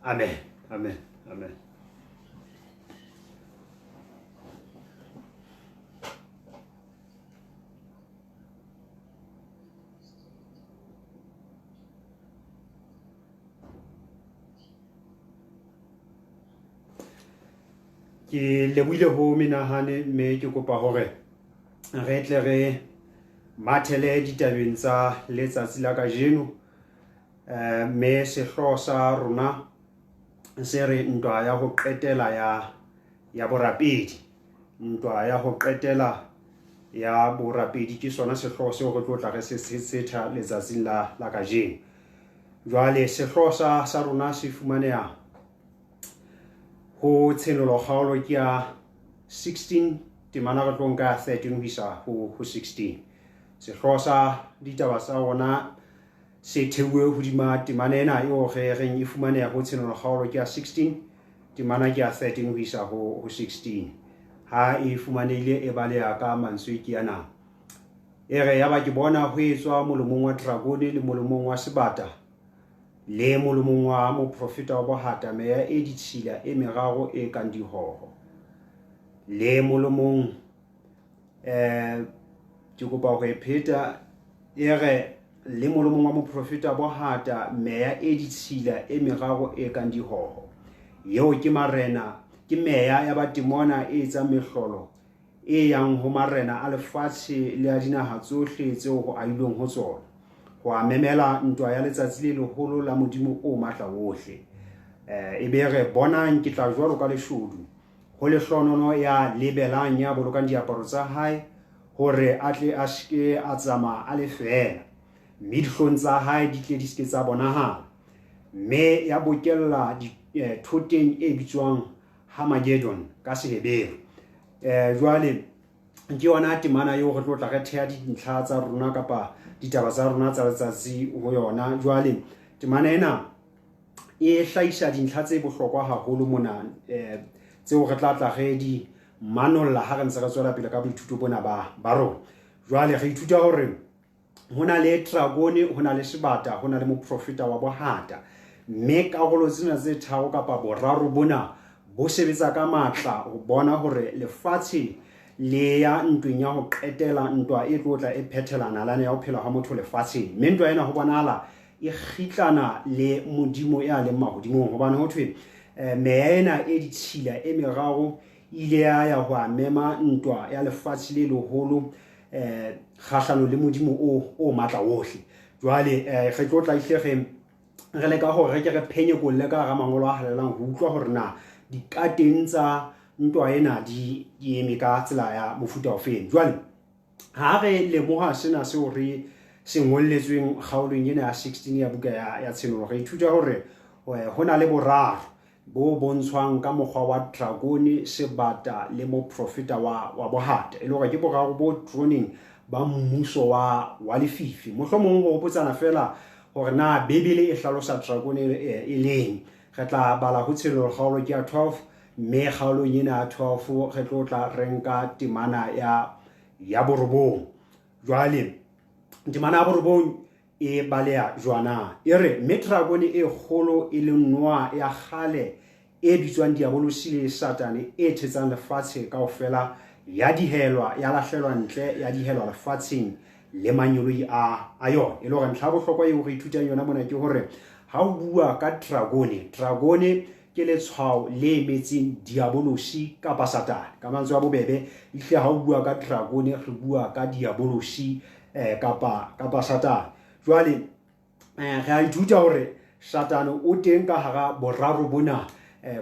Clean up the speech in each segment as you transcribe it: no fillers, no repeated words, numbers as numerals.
Amen, amen, amen. Ke lebohile ho menahane mme ke kopa hore re tle re mathele ditabeng tsa letsatsi la kajeno. Mme sehlooho sa rona se re ntwa ya ho qetela ya ya borapedi. Ntwa ya ho qetela ya borapedi ke sona sehlooho seo re tlo tla re se tshetha letsatsing la la kajeno. Jwale sehlooho sa sa rona se fumaneha ho Tshenolo kgaolo ke ya 16 temana re tlo nka ya 13 ho isa ho 16. Sehlooho sa ditaba tsa rona se theuwe hodima temana ena eo re reng e fumaneha ho Tshenolo kgaolo ke ya 16 temana ke ya 13 ho isa ho 16. Ha e fumanehile e baleha ka mantswe ke ana. E re yaba ke bona ho etswa molomong wa dragone le molomong wa sebata le molomong wa moprofeta wa bohata meya e ditshila e meraro e kang dihoho le molomong ke kopa ho e pheta e re le molomong wa moprofeta bohata meya e ditshila e meraro e kang dihoho eo ke marena ke meya ya batemona e etsang mehlolo e yang ho marena a lefatshe le a dinaha tsohle tseo ho ahilweng ho tsona ho a memela ntwa ya letsatsi le leholo la Modimo o matla wohle. E be re bonang ke tla jwalo ka leshodu ho lehlonono ya lebelang ya bolokang diaparo tsa hae hore a tle a seke a tsamaya a le feela mme dihlong tsa hae di tle di seke tsa bonahala mme ya bokella thoteng e bitswang Harmagedon ka Seheberu. Jwale ke yona temana eo re tlo tla re theha dintlha tsa rona kapa ditaba tsa rona tsa letsatsi ho yona. Jwale temana ena e hlahisa dintlha tse bohlokwa haholo mona tseo re tla tla re di manolla ha re ntse re tswela pele ka boithuto bona ba rona. Jwale re ithuta hore ho na le dragone, ho na le sebata, ho na le moprofeta wa bohata. Mme karolo tsena tse tharo kapa boraro bona bo sebetsa ka matla ho bona hore lefatshe le ya ntweng ya ho qetela, ntwa e tlo tla e phethela nalane ya ho phela ha motho lefatsheng. Mme ntwa ena ho bonahala e kgitlana le Modimo ya leng mahodimong, hobane ho thwe meya ena e ditshila e meraro ile ya ya ho a mema ntwa ya lefatshe le leholo kgahlano le Modimo o matla wohle. Jwale re tlo tla ihle re leka hore re ke re phenyekolle ka hara mangolo a halalelang ho utlwa hore na dikateng tsa ntwa ena di eme ka tsela ya mofuta ofeng. Jwale ha re lemoha sena seo re se ngolletsweng kgaolong ena ya 16 ya buka ya Tshenolo, re ithuta hore ho na le boraro bo bontshwang ka mokgwa wa dragone, sebata le moprofeta wa bohata, e le hore ke boraro bo troneng ba mmuso wa lefifi. Mohlomong ho hopotsana fela hore na Bibele e hlalosa dragone e leng. Re tla bala ho Tshenolo kgaolo ke ya 12, mme kgaolong ena ya 12 re tlo tla re nka temana ya borobong. Jwale temana ya borobong e baleha jwana, e re mme dragone e kgolo e leng noa ya kgale e bitswang Diabolosi le Satane e thetsang lefatshe kaofela ya dihelwa, ya lahlelwa ntle, ya dihelwa lefatsheng le manyoloi a yona. E le hore ntlha ya bohlokwa eo re ithutang yona mona ke hore ha o bua ka dragone, dragone ke letshwao le emetseng Diabolosi kapa Satane. Ka mantswe a bobebe, ehlile ha o bua ka dragone re bua ka Diabolosi kapa Satane. Jwale re a ithuta hore Satane o teng ka hara boraro bona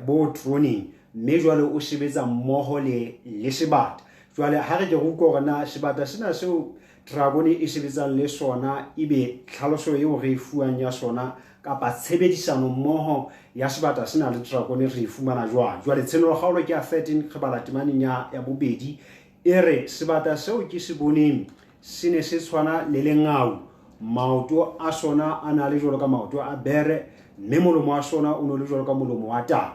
bo troneng, mme jwale o sebetsa mmoho le sebata. Jwale ha re ke re utlwa hore na sebata sena seo dragone e sebetsang le sona ebe tlhaloso eo re e fuwang ya sona kapa tshebedisano mmoho ya sebata sena le dragone re e fumana jwang. Jwale Tshenolo kgaolo ke ya 13 re bala temaneng ya bobedi e re sebata seo ke se boneng se ne se tshwana le lengau, maoto a sona a na le jwalo ka maoto a bere, mme molomo wa sona o ne le jwalo ka molomo wa tau.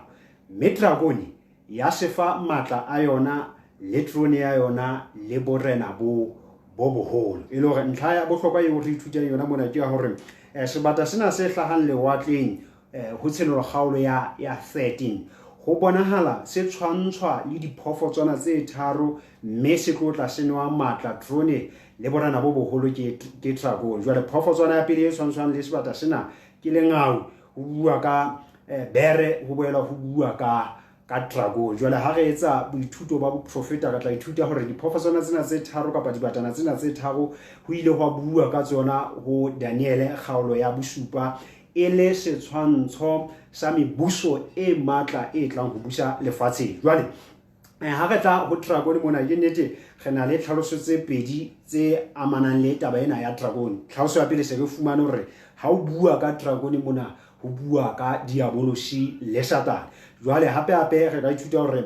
Mme dragone ya se fa matla a yona le trone ya yona le borena bo boholo. E le hore ntlha ya bohlokwa eo re ithutang yona mona ke ya hore sebata sena se hlahang lewatleng ho Tshenolo kgaolo ya 13. Ho bonahala se tshwantshwa le diphoofotswana tse tharo, mme se tlo tla se nowa matla, trone le borena bo boholo ke dragon. Jwale phoofotswana ya pele e tshwantshwang le sebata sena ke lengau, ho bua ka bere, ho boela ho bua ka dragon. Jwale ha re etsa boithuto ba boprofeta, re tla ithuta hore diphoofotswana tsena tse tharo kapa dibatana tsena tse tharo ho ile hwa bua ka tsona ho Daniele kgaolo ya bosupa, e le setshwantsho sa mebuso e matla e tlang ho busa lefatsheng. Jwale ha re tla ho dragon mona, ke nnete re na le tlhaloso tse pedi tse amanang le taba ena ya dragon. Tlhaloso ya pele se re fumane hore ha o bua ka dragon mona, ho bua ka diabolosi le Satane. Jwale hape hape re ka ithuta hore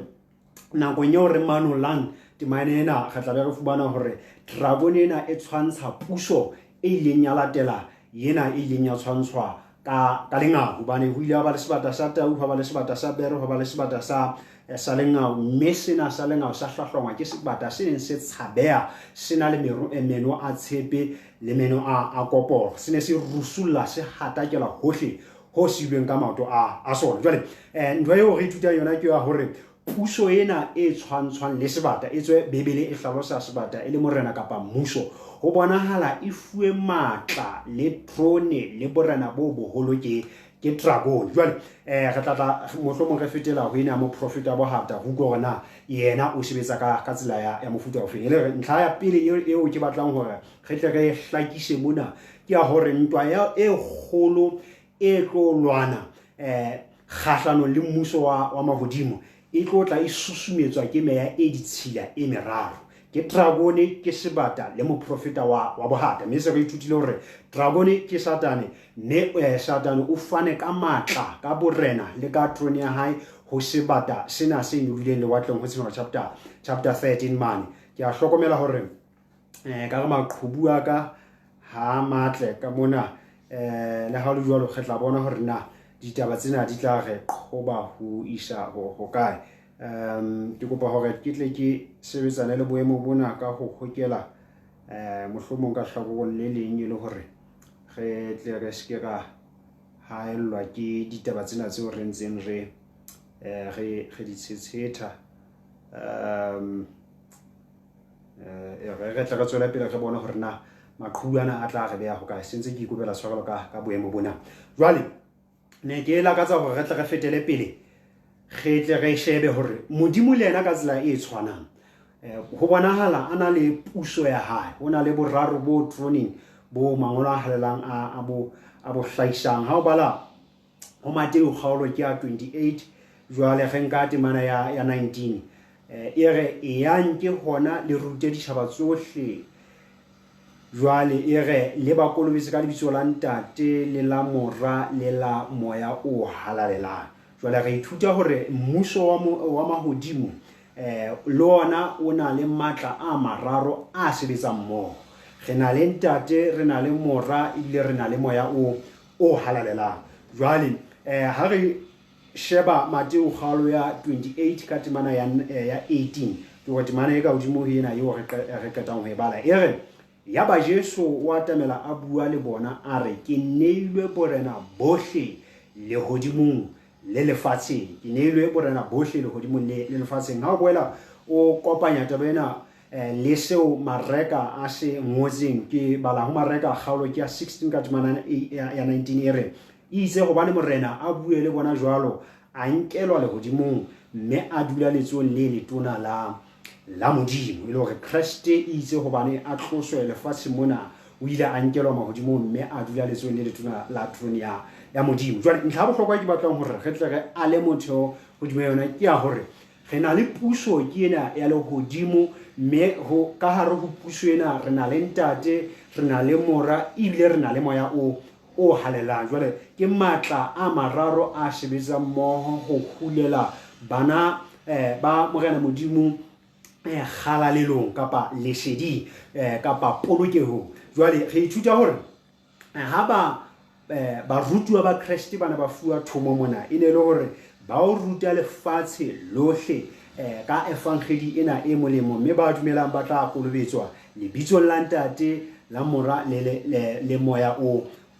nakong eo re manolang temana ena, re tla be re fumana hore dragon ena e tshwantsha puso e ileng ya latela yena e ileng ya tshwantshwa ka lengau, hobane ho ile ha ba le sebata sa tau, ha ba le sebata sa bere, ha ba le sebata sa lengau, mme sena sa lengau sa hlahlangwa ke sebata se neng se tshabeha, se na le meno a tshepe le meno a koporo, se ne se rusulla, se hatakela hohle ho siilweng ka maoto a sona. Jwale ntho eo re ithutang yona ke ya hore puso ena e tshwantshwang le sebata, e tswe Bibele e hlalosa sebata e le morena kapa mmuso, ho bonahala e fuwe matla le trone le borena bo boholo ke dragon. Jwale re tla tla mohlomong re fetela ho ena moprofeta bohata, ho utlwa hore na yena o sebetsa ka tsela ya mofuta ofeng. E le hore ntlha ya pele eo ke batlang hore re tle re hlakise mona ke ya hore ntwa e kgolo e tlo lwana kgahlanong le mmuso wa mahodimo e tlo tla e susumetswa ke meya e ditshila e meraro, ke dragone, ke sebata le moprofeta wa bohata. Mme se re ithutile hore dragone ke Satane, mme Satane o fane ka matla, ka borena le ka trone ya hae ho sebata sena se nyolohileng lewatleng ho Tshenolo chapter 13 mane. Ke a hlokomela hore ka re maqhubu a ka ha matle ka mona, le ha ho le jwalo re tla bona hore na ditaba tsena di tla re qhoba ho isa ho kae. Ke kopa hore ke tle ke sebetsane le boemo bona ka ho hokela mohlomong ka hlakoreng le leng, e le hore re tle re se ke ra haellwa ke ditaba tsena tseo re ntseng re di tshetshetha. Re tle re tswele pele re bone hore na maqhubu ana a tla re beha hokae. Se ntse ke ikopela tshwarelo ka boemo bona. Jwale ne ke lakatsa hore re tle re fetele pele, re tle re shebe hore Modimo le yena ka tsela e tshwanang, ho bonahala a na le puso ya hae, ho na le boraro bo troneng bo mangolo a halalelang a bo hlahisang. Ha o bala ho Mateo kgaolo ke ya 28, jwale re nka temana ya 19, e re eyang ke hona le rute ditjhaba tsohle, jwale e re le ba kolobetse ka lebitso la Ntate le la Mora le la Moya o Halalelang. Jwale re ithuta hore mmuso wa mahodimo le ona o na le matla a mararo a sebetsang mmoho. Re na le Ntate, re na le Mora, ebile re na le Moya o Halalelang. Jwale ha re sheba Mateo kgaolo ya 28 ka temana ya 18, ke hore temana e ka hodimo ho ena eo re qetang ho e bala, e re yaba Jesu o atamela a bua le bona a re, ke neilwe borena bohle lehodimong le lefatsheng. Ke neilwe borena bohle lehodimong le lefatsheng. Ha o boela o kopanya taba ena le seo Mareka a se ngotseng, ke bala ho Mareka kgaolo ke ya 16 ka temana ya 19, e re itse hobane morena a bue le bona jwalo, a nkelwa lehodimong mme a dula letsohong le letona la Modimo. E le hore Kreste itse hobane a tloswe lefatsheng mona, o ile a nkelwa mahodimong mme a dula letsohong le letona la trone ya Modimo. Jwale ntlha ya bohlokwa ke batlang hore re tle re ale motheo hodima yona ke ya hore re na le puso ke ena ya lehodimo, mme ho ka hare ho puso ena re na le Ntate, re na le Mora, ebile re na le Moya o Halalelang. Jwale ke matla a mararo a sebetsang mmoho ho hulela bana ba Morena Modimo kgalalelong kapa leseding kapa polokehong. Jwale re ithuta hore ha ba barutuwa ba Kreste bana ba fuwa thomo mona, e ne le hore ba o ruta lefatshe lohle ka evangeli ena e molemo, mme ba dumelang ba tla kolobetswa lebitsong la Ntate, la Mora le Moya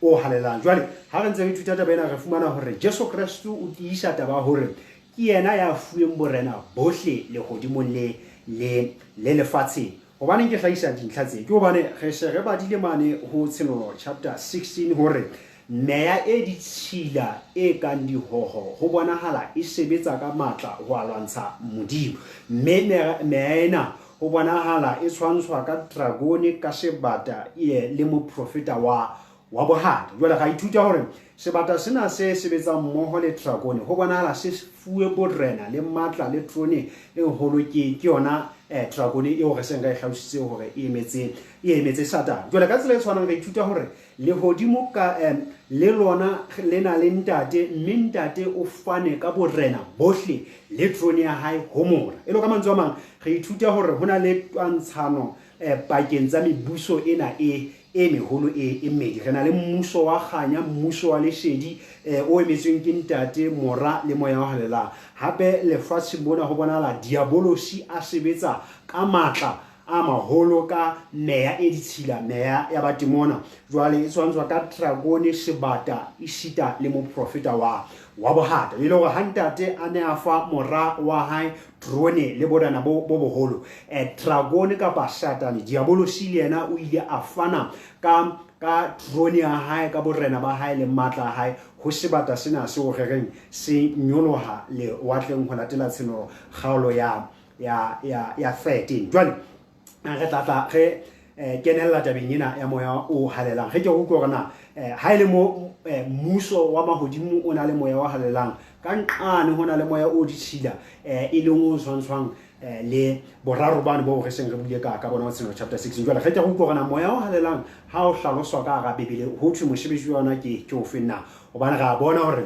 o halalelang. Jwale ha re ntse re ithuta taba ena, re fumana hore Jesu Kreste o tiisa taba hore ke yena ya fuweng borena bohle lehodimong le le le lefatsheng. Hobaneng ke hlahisa dintlha tse? Ke hobane re se re badile mane ho Tshenolo chapter 16 hore meya e ditshila e kang dihoho ho bonahala e sebetsa ka matla ho a lwantsha Modimo. Mme meya ena ho bonahala e tshwantshwa ka dragone, ka sebata le moprofeta wa wa bohata. Jwale ra ithuta hore sebata sena se sebetsang mmoho le dragone ho bonahala se fuwe borena le matla le trone e holo ke ke yona dragone eo re seng re e hlalositse hore e emetse e emetse Satane. Jwale ka tsela e tshwanang re ithuta hore lehodimo ka le lona le na le ntate, mme ntate o fane ka borena bohle le trone ya hae ho mora. E le ka mantswe a mang re ithuta hore ho na le twantshano pakeng tsa mebuso ena e e meholo e e mmedi. Re na le mmuso wa kganya, mmuso wa lesedi o emetsweng ke ntate, mora le moya o halalelang. Hape lefatsheng mona ho bonahala diabolosi a sebetsa ka matla a maholo ka meya e ditshila, meya ya batemona. Jwale e tshwantshwa ka dragone, sebata, esita le moprofeta wa wa bohata. E le hore ha ntate a ne a fa mora wa hae drone le borena bo bo boholo, dragone kapa Satane diabolosi le yena o ile a fana ka ka drone ya hae, ka borena ba hae le matla a hae ho sebata sena seo re reng se nyoloha lewatleng ho latela Tshenolo kgaolo ya ya ya ya 13. Jwale re tla tla re kenella tabeng ena ya moya o halelang. Re ke re utlwe hore na ha e le mo mmuso wa mahodimo o na le moya o halelang, ka nqane ho na le moya o ditshila e leng o tshwantshwang le boraro bane boo re seng re buile ka ka bona ho Tshenolo chapter 16. Jwale re ke re utlwe hore na moya o halelang ha o hlaloswa ka hara Bibele ho thwe mosebetsi wa yona ke ke ofe na, hobane re a bona hore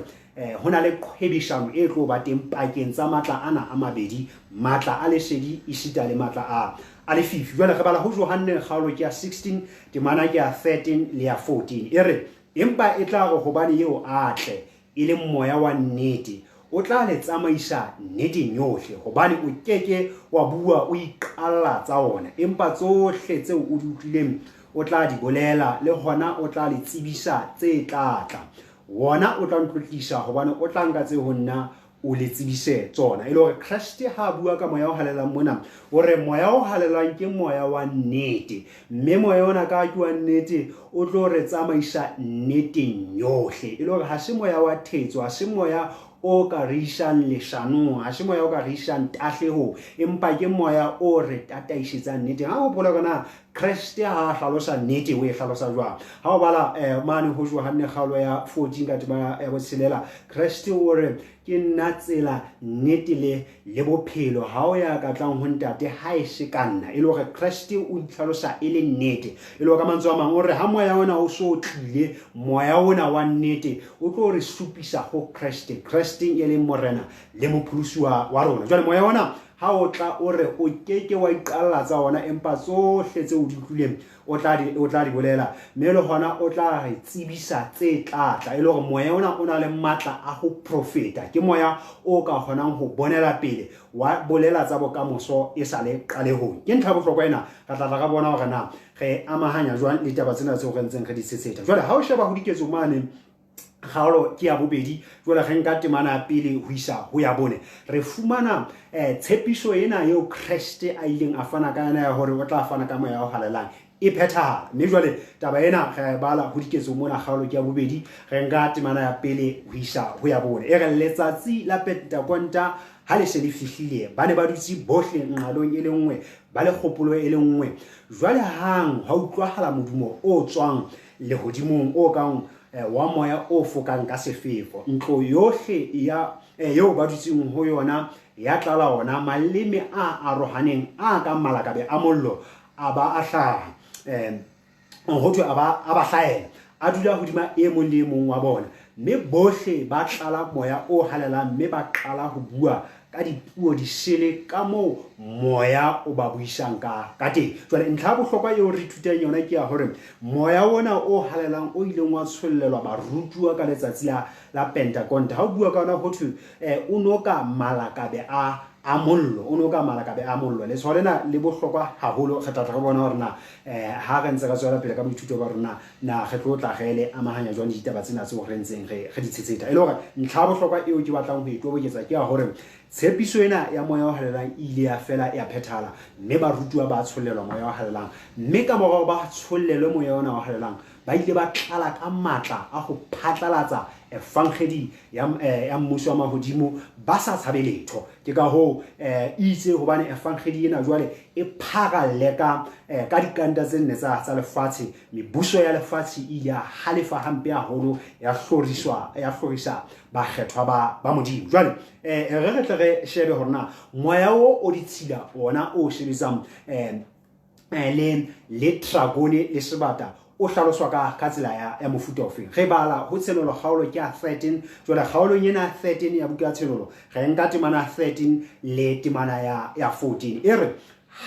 ho na le qhwebeshano e tlo ba teng pakeng tsa matla ana a mabedi, matla a lesedi esita le matla a a lefifi. Jwale re bala ho Johanne kgaolo ke ya 16 temana ke ya 13 le ya 14. E re, empa e tla re hobane eo a tle, e leng moya wa nnete, o tla le tsamaisa nneteng yohle, hobane o keke wa bua o iqalla tsa ona, empa tsohle tseo o di utlwileng o tla di bolela, le hona o tla le tsebisa tse tla tla. Wona o tla ntlotlisa, hobane o tla nka tse ho nna o le tsebise tsona. E le hore Kreste ha a bua ka moya o halalelang mona, o re moya o halalelang ke moya wa nnete, mme moya ona ka ke wa nnete o tlo re tsamaisa nneteng yohle. E le hore ha se moya wa thetso, ha se moya o ka re isang leshanong, ha se moya o ka re isang tahlehong, empa ke moya o re tataisetsang nneteng. Ha o hopola hore na Kreste ha a hlalosa nnete o e hlalosa jwang. Ha o bala mane ho Johanne kgaolo ya 14 ka tema ya botshelela, Kreste o re ke nna tsela, nnete le le bophelo, ha o ya ka tlang ho ntate ha e se ka nna. E le hore Kreste o itlhalosa e le nnete. E le hore ka mantswe a mang o re ha moya ona o so tlile, moya ona wa nnete o tlo re supisa ho Kreste, Kresteng e leng Morena le Mopholosi wa rona. Jwale moya ona ha o tla o re o keke wa iqalla tsa ona, empa tsohle tse o di utlwileng o tla di o tla di bolela, mme le hona o tla re tsebisa tse tla tla. E le hore moya ona o na le matla a ho profeta, ke moya o ka kgonang ho bonela pele, wa bolela tsa bokamoso e sa le qalehong. Ke ntlha ya bohlokwa ena, re tla tla ra bona hore na re amahanya jwang ditaba tsena tseo re ntseng re di tshetsheta. Jwale ha o sheba ho diketso mane kgaolo ke ya bobedi, jwale re nka temana ya pele ho isa ho ya bone, re fumana tshepiso ena eo Kreste a ileng a fana ka yona ya hore o tla fana ka moya o halalelang e phethahala. Mme jwale taba ena re a e bala ho diketso mona kgaolo ke ya bobedi, re nka temana ya pele ho isa ho ya bone. E re letsatsi la Pentakonta ha le se le fihlile, ba ne ba dutse bohle nqalong e le nngwe, ba le kgopolo e le nngwe. Jwale hang hwa utlwahala modumo o tswang lehodimong o kang wa moya o fokang ka sefefo. Ntlo yohle ya eo ba dutseng ho yona ya tlala ona maleme a arohaneng a kang malakabe a mollo a ba a hlaha. Ho thwe a ba a ba hlahela, a dula hodima e mong le e mong wa bona, mme bohle ba tlala moya o halalelang, mme ba qala ho bua ka dipuo disele ka moo moya o ba buisang ka ka teng. Jwale ntlha ya bohlokwa eo re ithutang yona ke ya hore moya ona o halalelang o ileng wa tshollelwa barutuwa ka letsatsi la la Pentakonta, ha o bua ka ona ho thwe o no ka malakabe a a mollo, o ne o ka malakabe a mollo. Letshwao lena le bohlokwa haholo, re tla tla re bona hore na ha re ntse re tswela pele ka boithuto ba rona, na re tlo tla re le amahanya jwang ditaba tsena tseo re ntseng re di tshetsheta. E le hore ntlha ya bohlokwa eo ke batlang ho e toboketsa ke ya hore tshepiso ena ya moya o halalelang e ile ya fela ya phethahala, mme barutuwa ba tshollelwa moya o halalelang, mme ka mora hore ba tshollelwe moya ona o halalelang, ba ile ba tlala ka matla a ho phatlalatsa evangedi ya mmuso wa mahodimo ba sa tshabe letho. Ke ka hoo itse hobane evangedi ena jwale e pharalle ka dikanta tse nne tsa lefatshe. Mebuso ya lefatshe e ile ya halefa hampe haholo, ya hlorisa bakgethwa ba Modimo. Jwale re tle re shebe hore na moya o ditshila ona o sebetsang le dragone le sebata o hlaloswa ka tsela ya mofuta ofeng. Re bala ho Tshenolo kgaolo ke ya 13. Jwale kgaolong ena 13 ya buka ya Tshenolo, re nka temana 13 le temana ya 14. E re,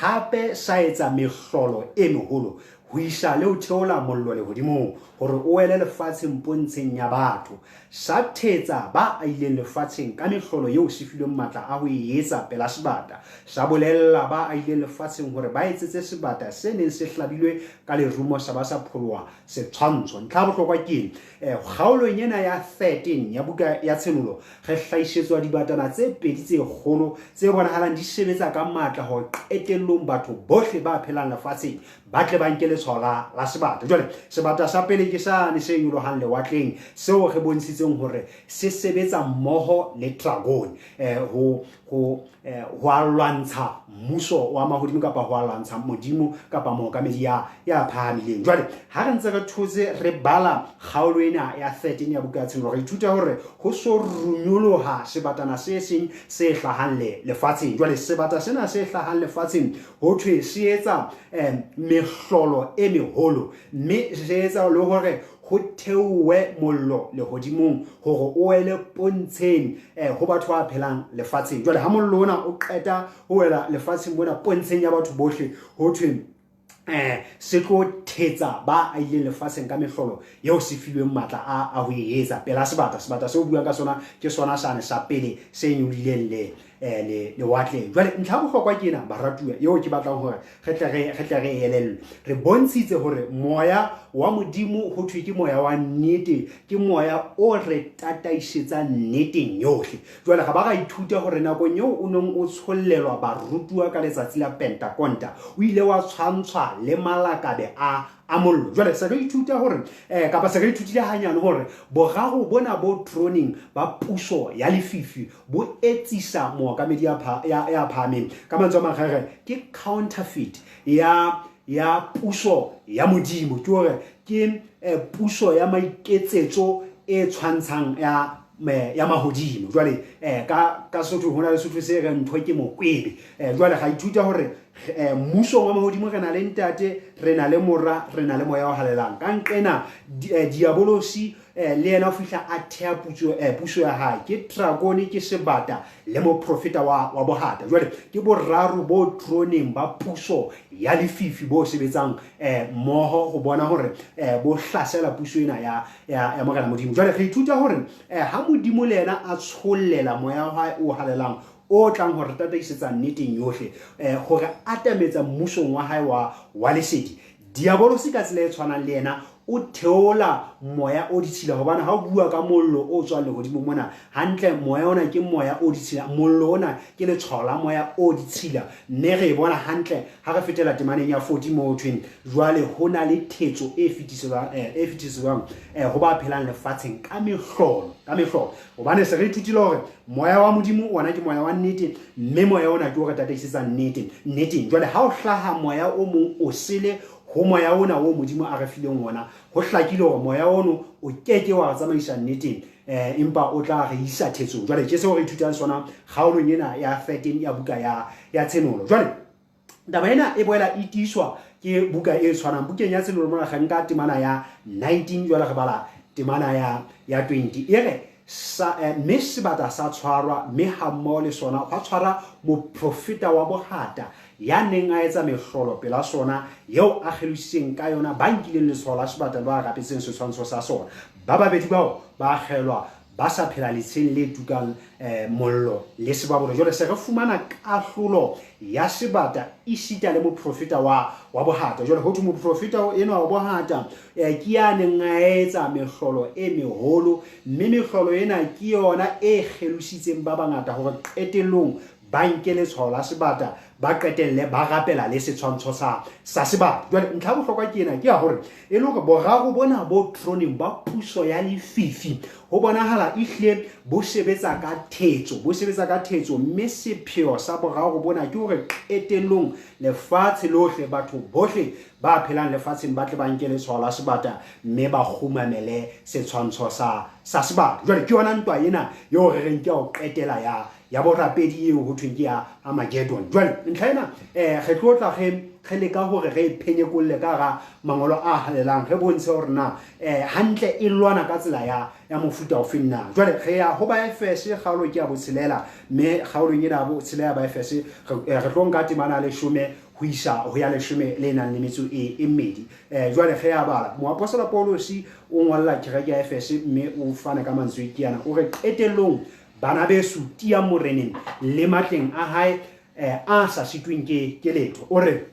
hape sa etsa mehlolo e meholo ho isa le ho theola mollo lehodimong hore o wele lefatsheng pontsheng ya batho. Sa thetsa ba aileng lefatsheng ka mehlolo eo se filweng matla a ho e etsa pela sebata. Sa bolella ba aileng lefatsheng hore ba etsetse sebata se neng se hlabilwe ka lerumo sa ba sa pholoha setshwantsho. Ntlha ya bohlokwa ke eng? Kgaolong ena ya 13 ya buka ya Tshenolo, re hlahisetswa dibatana tse pedi tse kgolo tse bonahalang di sebetsa ka matla hore qetellong batho bohle ba phelang lefatsheng ba tle ba nke letshwao la sebata. Jwale sebata sa pele ke sane se nyolohang lewatleng, seo re bontshitseng hore se sebetsa mmoho le dragon ho a lwantsha mmuso wa mahodimo kapa ho a lwantsha Modimo kapa mookamedi ya phahamileng. Jwale ha re ntse re thotse re bala kgaolo ena ya 13 ya buka ya Tshenolo, re ithuta hore ho so runyoloha sebatana se seng se hlahang lefatsheng. Jwale sebata sena se hlahang lefatsheng ho thwe se etsa mehlolo e meholo, mme se etsa le hore ho theowe mollo lehodimong hore o wele pontsheng ho batho ba phelang lefatsheng. Jwale ha mollo ona o qeta ho wela lefatsheng mona pontsheng ya batho bohle, ho thwe se tlo thetsa ba aileng lefatsheng ka mehlolo eo se filweng matla a ho e etsa pela sebata. Sebata seo buang ka sona ke sona sane sa pele se nyolileng le lewatleng. Jwale ntlha ya bohlokwa ke ena, baratuwa, eo ke batlang hore re tle re elellwe. Re bontshitse hore moya wa Modimo ho thwe ke moya wa nnete, ke moya o re tataisetsang nneteng yohle. Jwale ga ba ra ithuta hore nakong eo o neng o tshollelwa barutuwa ka letsatsi la Pentakonta, o ile wa tshwantshwa le malakabe a mollo. Jwale se re ithuta hore kapa se re ithutile hanyane hore boraro bona bo throning ba puso ya lefifi bo etsisa mookamedi ya phahameng. Ka mantswe a mang re re ke counterfeit ya puso ya Modimo, ke hore ke puso ya maiketsetso e tshwantshang ya mahodimo. Jwale ka Sesotho ho na le Sesotho se reng ntho ke mokwebe. Jwale ra ithuta hore mmusong wa mahodimo re na le ntate, re na le mora, re na le moya o halalelang. Ka nqena diabolosi le yena o fihla a thea puso ya hae, ke dragone, ke sebata le moprofeta wa bohata. Jwale ke boraro bo throneng ba puso ya lefifi bo sebetsang mmoho ho bona hore bo hlasela puso ena ya Morena Modimo. Jwale re ithuta hore ha Modimo le yena a tshollela moya wa hae o halalelang o tlang hore tataisetsa nneteng yohle, hore atametsa mmusong wa hae wa lesedi, diabolosi ka tsela e tshwanang le yena o theola moya o ditshila. Hobane ha o bua ka mollo o tswang lehodimo mona, hantle moya ona ke moya o ditshila, mollo ona ke letshwao la moya o ditshila. Mme re e bona hantle ha re fetela temaneng ya 40 moo ho thweng jwale ho na le thetso e fetisetswang ho ba phelang lefatsheng ka mehlolo, ka mehlolo. Hobane se re ithutile hore moya wa Modimo ona ke moya wa nnete, mme moya ona ke o re tataisetsa nneteng. Jwale ha o hlaha moya o mong o sele ho moya ona o Modimo a re fileng ona, ho hlakile hore moya ono o keke wa re tsamaisa nneteng, empa o tla re isa thetsong. Jwale ke seo re ithutang sona kgaolong ena ya 13 ya buka ya Tshenolo. Jwale taba ena e boela e tiiswa ke buka e tshwanang. Bukeng ya Tshenolo mona re nka temana ya 19, jwale re bala temana ya 20. E re, mme sebata sa tshwarwa, mme hammoho le sona hwa tshwara moprofeta wa bohata ya neng a etsa mehlolo pela sona, eo a kgelositseng ka yona ba nkileng letshwao la sebata le ba rapetseng setshwantsho sa sona. Ba babedi bao ba akgelwa ba sa phela letsheng le tukang mollo le sebabolo. Jwale se re fumana kahlolo ya sebata esita le moprofeta wa bohata. Jwale ho thwe moprofeta enwa wa bohata ke ya neng a etsa mehlolo e meholo, mme mehlolo ena ke yona e kgelositseng ba bangata hore qetellong ba nke letshwao la sebata, ba qetelle ba rapela le setshwantsho sa sebata. Jwale ntlha ya bohlokwa ke ena, ke ya hore e le hore boraro bona bo troneng ba puso ya lefifi ho bonahala ehlile bo sebetsa ka thetso, bo sebetsa ka thetso, mme sepheo sa boraro bona ke hore qetellong lefatshe lohle, batho bohle ba phelang lefatsheng ba tle ba nke letshwao la sebata mme ba kgumamele setshwantsho sa sebata. Jwale ke yona ntwa ena eo re reng ke ya ho qetela ya borapedi eo ho thweng ke ya Armageddon. Jwale ntlha ena re tlo tla re leka hore re e phenyekolle ka hara mangolo a halalelang, re bontshe hore na hantle e lwana ka tsela ya mofuta ofeng na. Jwale re ya ho Baefese, kgaolo ke ya botshelela, mme kgaolong ena ya botshelela ya Baefese re tlo nka temana ya leshome ho isa ho ya leshome le nang le metso e mmedi. Jwale re ya bala. Moapostola Paulus o ngolla kereke ya Efese mme o fana ka mantswe ke ana, o re qetellong bana beso tiang moreneng le matleng a hae a sa sitweng ke letho. O re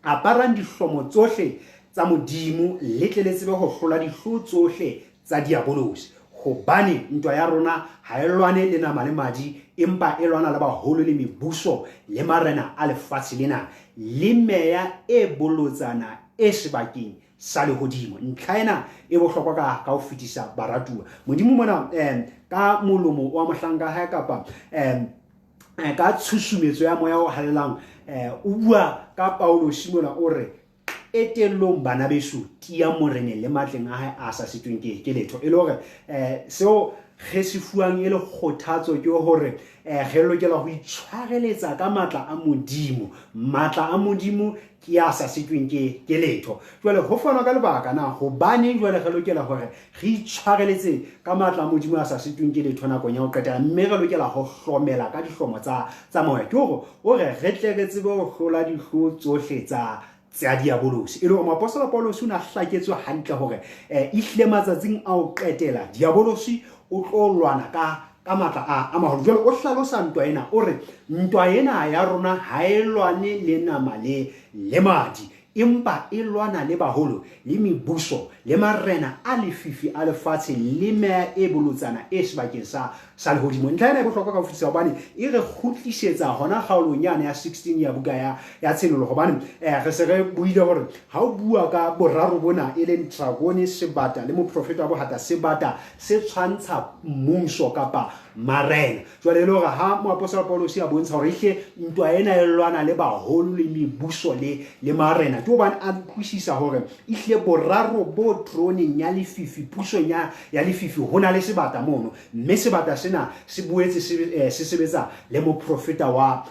aparang dihlomo tsohle tsa Modimo le tle le tsebe ho hlola dihlo tsohle tsa diabolosi, hobane ntwa ya rona ha e lwane le nama le madi, empa e lwana le baholo le mebuso le marena a lefatshe lena le meya e bolotsana e sebakeng sa lehodimo. Ntlha ena e bohlokwa ka ho fetisa baratuwa. Modimo mona ka molomo wa mohlanka hae kapa ka tshusumetso ya moya o halalelang o bua ka Paulus mona, o re qetellong bana beso tiya moreneng le matleng a hae a sa sitweng ke letho. E le hore seo re se fuwang e le kgothatso ke hore re lokela ho itshwareletsa ka matla a Modimo. Matla a Modimo ke a sa sitweng ke letho. Jwale ho fanwa ka lebaka na hobaneng jwale re lokela hore re itshwareletse ka matla a Modimo a sa sitweng ke letho nakong ya ho qetela, mme re lokela ho hlomela ka dihlomo tsa moya. Ke hore o re re tle re tsebe ho hlola dihlo tsohle tsa diabolosi. E le hore moapostola Paulus o ne a hlaketswe hantle hore ehlile matsatsing a ho qetela diabolosi o tlo lwana ka matla a maholo. Jwale o hlalosa ntwa ena, o re ntwa ena ya rona ha e lwane le nama le madi, empa e lwana le baholo le mebuso le marena a lefifi a lefatshe le meya e bolotsana e sebakeng sa lehodimo. Ntlha ena e bohlokwa ka ho fetisisa hobane e re kgutlisetsa hona kgaolong yane ya 16 ya buka ya Tshenolo, hobane re se re buile hore ha o bua ka boraro bona e leng dragone, sebata le moprofeta wa bohata, sebata se tshwantsha mmuso kapa marena. Jwale e le hore ha moapostola Paulus a bontsha hore ehlile ntwa ena e lwana le baholo le mebuso le marena, ke hobane a utlwisisa hore ehlile boraro bo troneng ya lefifi, pusong ya lefifi, ho na le sebata mono, mme sebata sena se boetse se sebetsa le moprofeta wa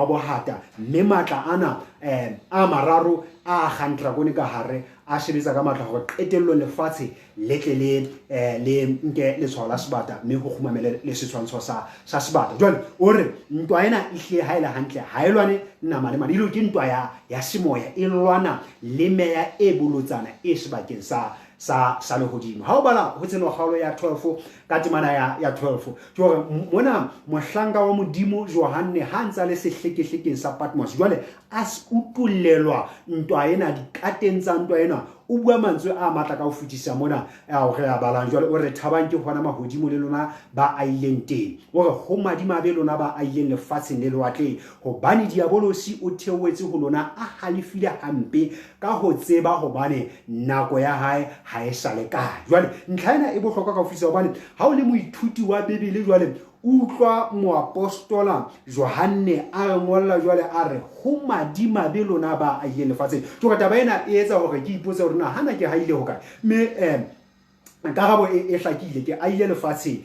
bohata, mme matla ana a mararo a akgang dragone ka hare a sebetsa ka matla hore qetellong lefatshe le tle le nke letshwao la sebata mme ho kgumamele le setshwantsho sa sebata. Jwale o re ntwa ena ehlile ha e le hantle ha e lwane nama le madi, elo ke ntwa ya semoya, e lwana le meya e bolotsana e sebakeng sa lehodimo. Ha o bala ho Tshenolo kgaolo ya 12 ka temana ya 12, ke hore mona mohlanka wa Modimo Johanne ha ntse a le sehlekehlekeng sa Patmos, jwale a utullelwa ntwa ena, dikateng tsa ntwa ena, o bua mantswe a matla ka ho fetisa mona ao re a balang. Jwale o re thabang ke hona mahodimo le lona ba aileng teng, o re ho madimabe lona ba aileng lefatsheng le lewatleng, hobane diabolosi o theohetse ho lona a halefile hampe ka ho tseba hobane nako ya hae ha e sa le kae. Jwale ntlha ena e bohlokwa ka ho fetisa hobane ha o le moithuti wa Bibele jwale utlwa moapostola Johanne a re ngolla jwale a re ho madimabe lona ba aileng lefatsheng. Ke hore taba ena e etsa hore ke ipotse hore na hana ke haile hokae, mme karabo e hlakile, ke aile lefatsheng,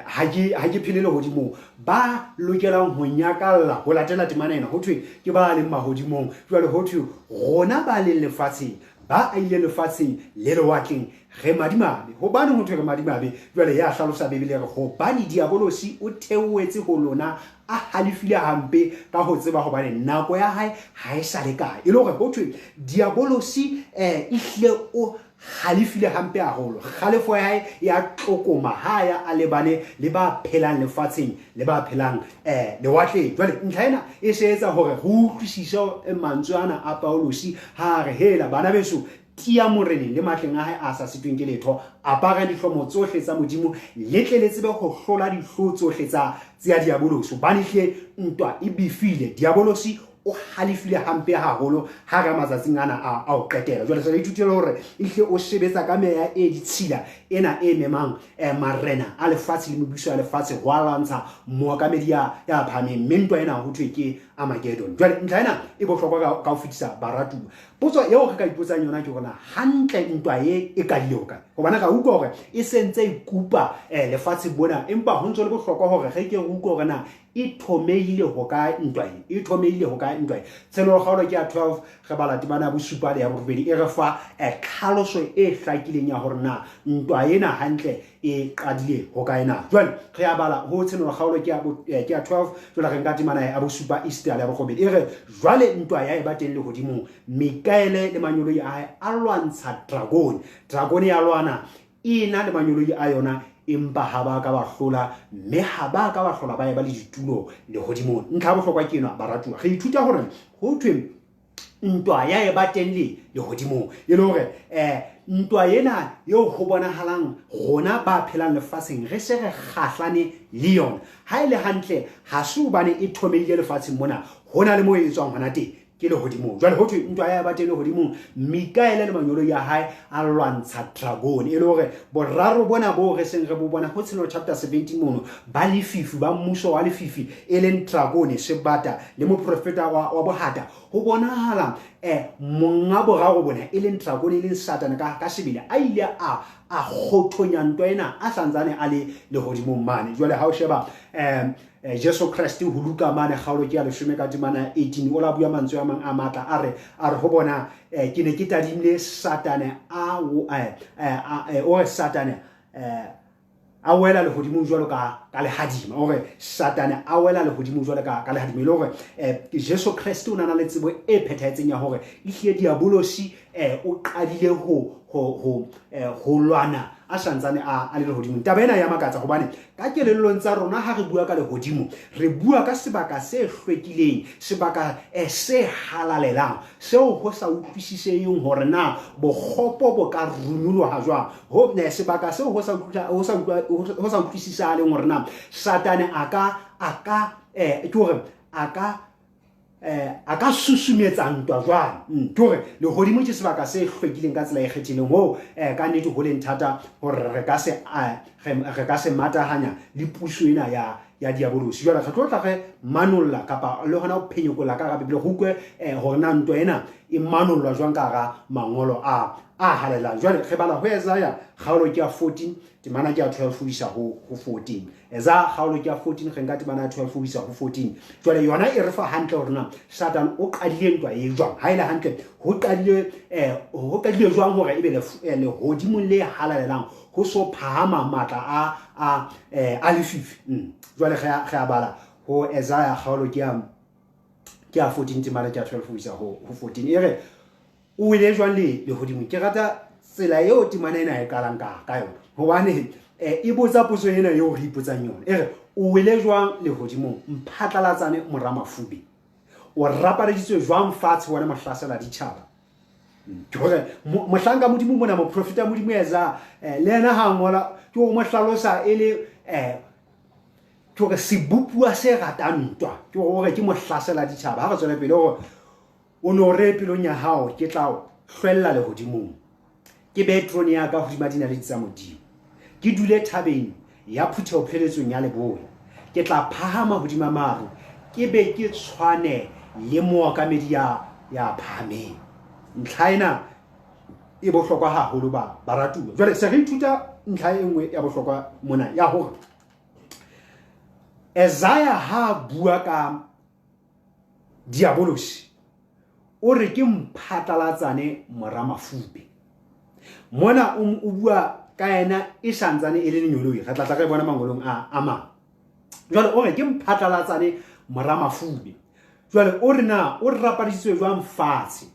ha ke phele lehodimong. Ba lokelang ho nyakalla ho latela temana ena ho thwe ke ba leng mahodimong. Jwale ho thwe rona ba leng lefatsheng, ba aile lefatsheng le lewatleng, re madimabe. Hobane ho thwe re madimabe, jwale ya hlalosa Bibele re hobane diabolosi o theohetse ho lona a halefile hampe ka ho tseba hobane nako ya hae ha e sa le kae. E le hore ho thwe diabolosi ehlile o halefile hampe haholo. Kgalefo ya hae ya tlokoma ha ya a lebane le ba phelang lefatsheng le ba phelang lewatleng. Jwale ntlha ena e se etsa hore re utlwisise mantswe ana a Paulosi ha a re, hela bana beso, tiya Moreneng le matleng a hae a sa sitweng ke letho, aparang dihlomo tsohle tsa Modimo, le tle le tsebe ho hlola dihlo tsohle tsa tsa diabolosi. Hobane hle ntwa e befile, diabolosi o halefile hampe haholo ha re matsatsing ana a ho qetela. Jwale se re ithutile hore ehlile o sebetsa ka meya e ditshila ena e memang marena a lefatshe le mebuso ya lefatshe ho a lwantsha mookamedi ya phahameng, mme ntwa ena ho thwe ke Armageddon. Jwale ntlha ena e bohlokwa ka ho fetisa, baratuwa. Potso eo re ka ipotsang yona ke hore na hantle ntwa e e qadile ho kae, hobane ra utlwa hore e sentse e kupa lefatshe bona, empa ho ntse le bohlokwa hore re ke re utlwe hore na e thomehile ho kae ntwa e, e thomehile ho kae ntwa e. Tshenolo kgaolo ke ya 12, re bala temana ya bosupa le ya borobedi, e re fa tlhaloso e hlakileng ya hore na ntwa ena hantle e qadile ho kae na. Jwale re a bala ho Tshenolo kgaolo ke ya 12, jwale re nka temana ya bosupa esita le ya borobedi, e re jwale ntwa ya eba teng lehodimong, Mikaele le manyoloi a hae a lwantsha dragone, dragone ya lwana e na le manyoloi a yona, empa ha ba ka ba hlola, mme ha ba ka ba hlola ba eba le ditulo lehodimong. Ntlha ya bohlokwa ke enwa, baratuwa, re ithuta hore ho thwe ntwa ya eba teng le lehodimong, e le hore ntwa ena eo ho bonahalang rona ba phelang lefatsheng re se re kgahlane le yona, ha e le hantle ha se hobane e thomehile lefatsheng mona, ho na le moo e tswang hona teng, ke lehodimong. Jwale ho thwe ntwa ya eba teng lehodimong, Mikaele le manyoloi a hae a lwantsha dragone, e le hore boraro bona boo re seng re bo bona ho Tshenolo chapter 17 mono, ba lefifi, ba mmuso wa lefifi, e leng dragone, sebata le moprofeta wa bohata. Ho bonahala monga boraro bona, e leng dragone, e leng Satane ka sebele, a ile a kgothonya ntwa ena a santsane a le lehodimong mane. Jwale ha o sheba Jesu Kreste ho Luka mane kgaolo ke ya 10 ka temana ya 18, o la bua mantswe a mang a matla, a re ho bona, ke ne ke tadimile Satane a o re Satane a wela lehodimong jwalo ka lehadima, o re Satane a wela lehodimong jwalo ka lehadima, e le hore Jesu Kreste o na le tsebo e phethahetseng ya hore ehlile diabolosi o qadile ho lwana a santsane a le lehodimong. Taba ena ya makatsa hobane ka kelellong tsa rona ha re bua ka lehodimo, re bua ka sebaka se hlwekileng, sebaka se halalelang, seo ho sa utlwisiseheng hore na bokgopo bo ka runyoloha jwang. Ho sebaka seo ho sa utlwisisahaleng hore na Satane a ka susumetsa ntwa jwang. Ke hore lehodimo ke sebaka se hlwekileng ka tsela e kgethileng hoo ka nnete ho leng thata hore re ka se matahanya le puso ena ya diabolosi. Jwale re tlo tla re manolla kapa le hona ho phenyekolla ka hara Bibele, re utlwe hore na ntwa ena e manollwa jwang ka hara mangolo a halalelang. Jwale re bala ho Isaiah kgaolo ke ya 14, temana ke ya 12 ho isa ho 14. Isaiah kgaolo ke ya 14, re nka temana ya 12 ho isa ho 14. Jwale yona e re fa hantle hore na Satan o qadile ntwa e jwang. Ha e le hantle ho qadile jwang hore ebe lehodimong le halalelang ho so phahama matla a lefifi. Jwale re a bala ho Isaiah kgaolo ke ya 14, temana ke ya 12 ho isa ho 14. E re o wele jwang le lehodimong. Ke rata tsela eo temana ena e qalang ka yona, hobane e botsa potso ena eo re ipotsang yona. E re o wele jwang lehodimong, mphatlalatsane mora mafube, o rapareditswe jwang fatshe wena mohlasela ditjhaba. Ke hore mohlanka Modimo mona, moprofeta Modimo Isaiah, le yena ha ngola ke hore mo hlalosa e le ke hore sebopuwa se ratang ntwa, ke hore ke mohlasela ditjhaba. Ha re tswele pele hore o no re pelong ya hao, ke tla hlwella lehodimong, ke behe terone ya ka hodima dinaledi tsa Modimo, ke dule thabeng ya phutheho pheletsong ya leboya, ke tla phahama hodima maru, ke be ke tshwane le mookamedi ya phahameng. Ntlha ena e bohlokwa haholo ba baratuwa. Jwale se re ithuta ntlha e nngwe ya bohlokwa mona ya hore Isaiah ha bua ka diabolosi o re ke mphatlalatsane mora mafube. Mona o bua ka yena e santsane e le lenyoloi, re tla tla re bona mangolong a mang. Jwale o re ke mphatlalatsane mora mafube. Jwale o re na o rapaditswe jwang fatshe,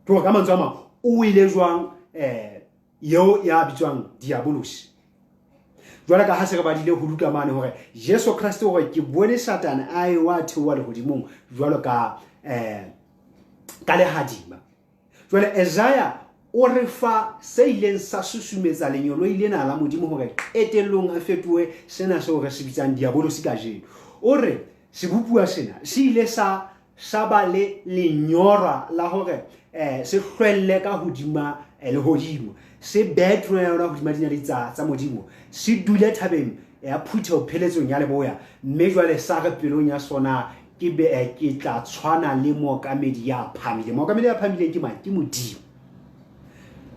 ke hore ka mantswe a mang o wele jwang eo ya bitswang Diabolosi. Jwale ka ha se re badile ho Luka mane hore Jesu Kreste hore ke bone Satane a ewa theoha lehodimong jwalo ka ka lehadima. Jwale Isaiah o re fa se ileng sa susumetsa lenyoloi lena la Modimo hore qetellong a fetohe sena seo re se bitsang Diabolosi kajeno. O re sebopuwa sena se ile sa ba le lenyora la hore se hlwelle ka hodima lehodimo, se behe terone ya yona hodima dinaledi tsa Modimo, se dule thabeng ya phutheho pheletsong ya leboya, mme jwale sa re pelong ya sona ke be ke tla tshwana le mookamedi ya phahamileng. Mookamedi ya phahamileng ke mang? Ke Modimo.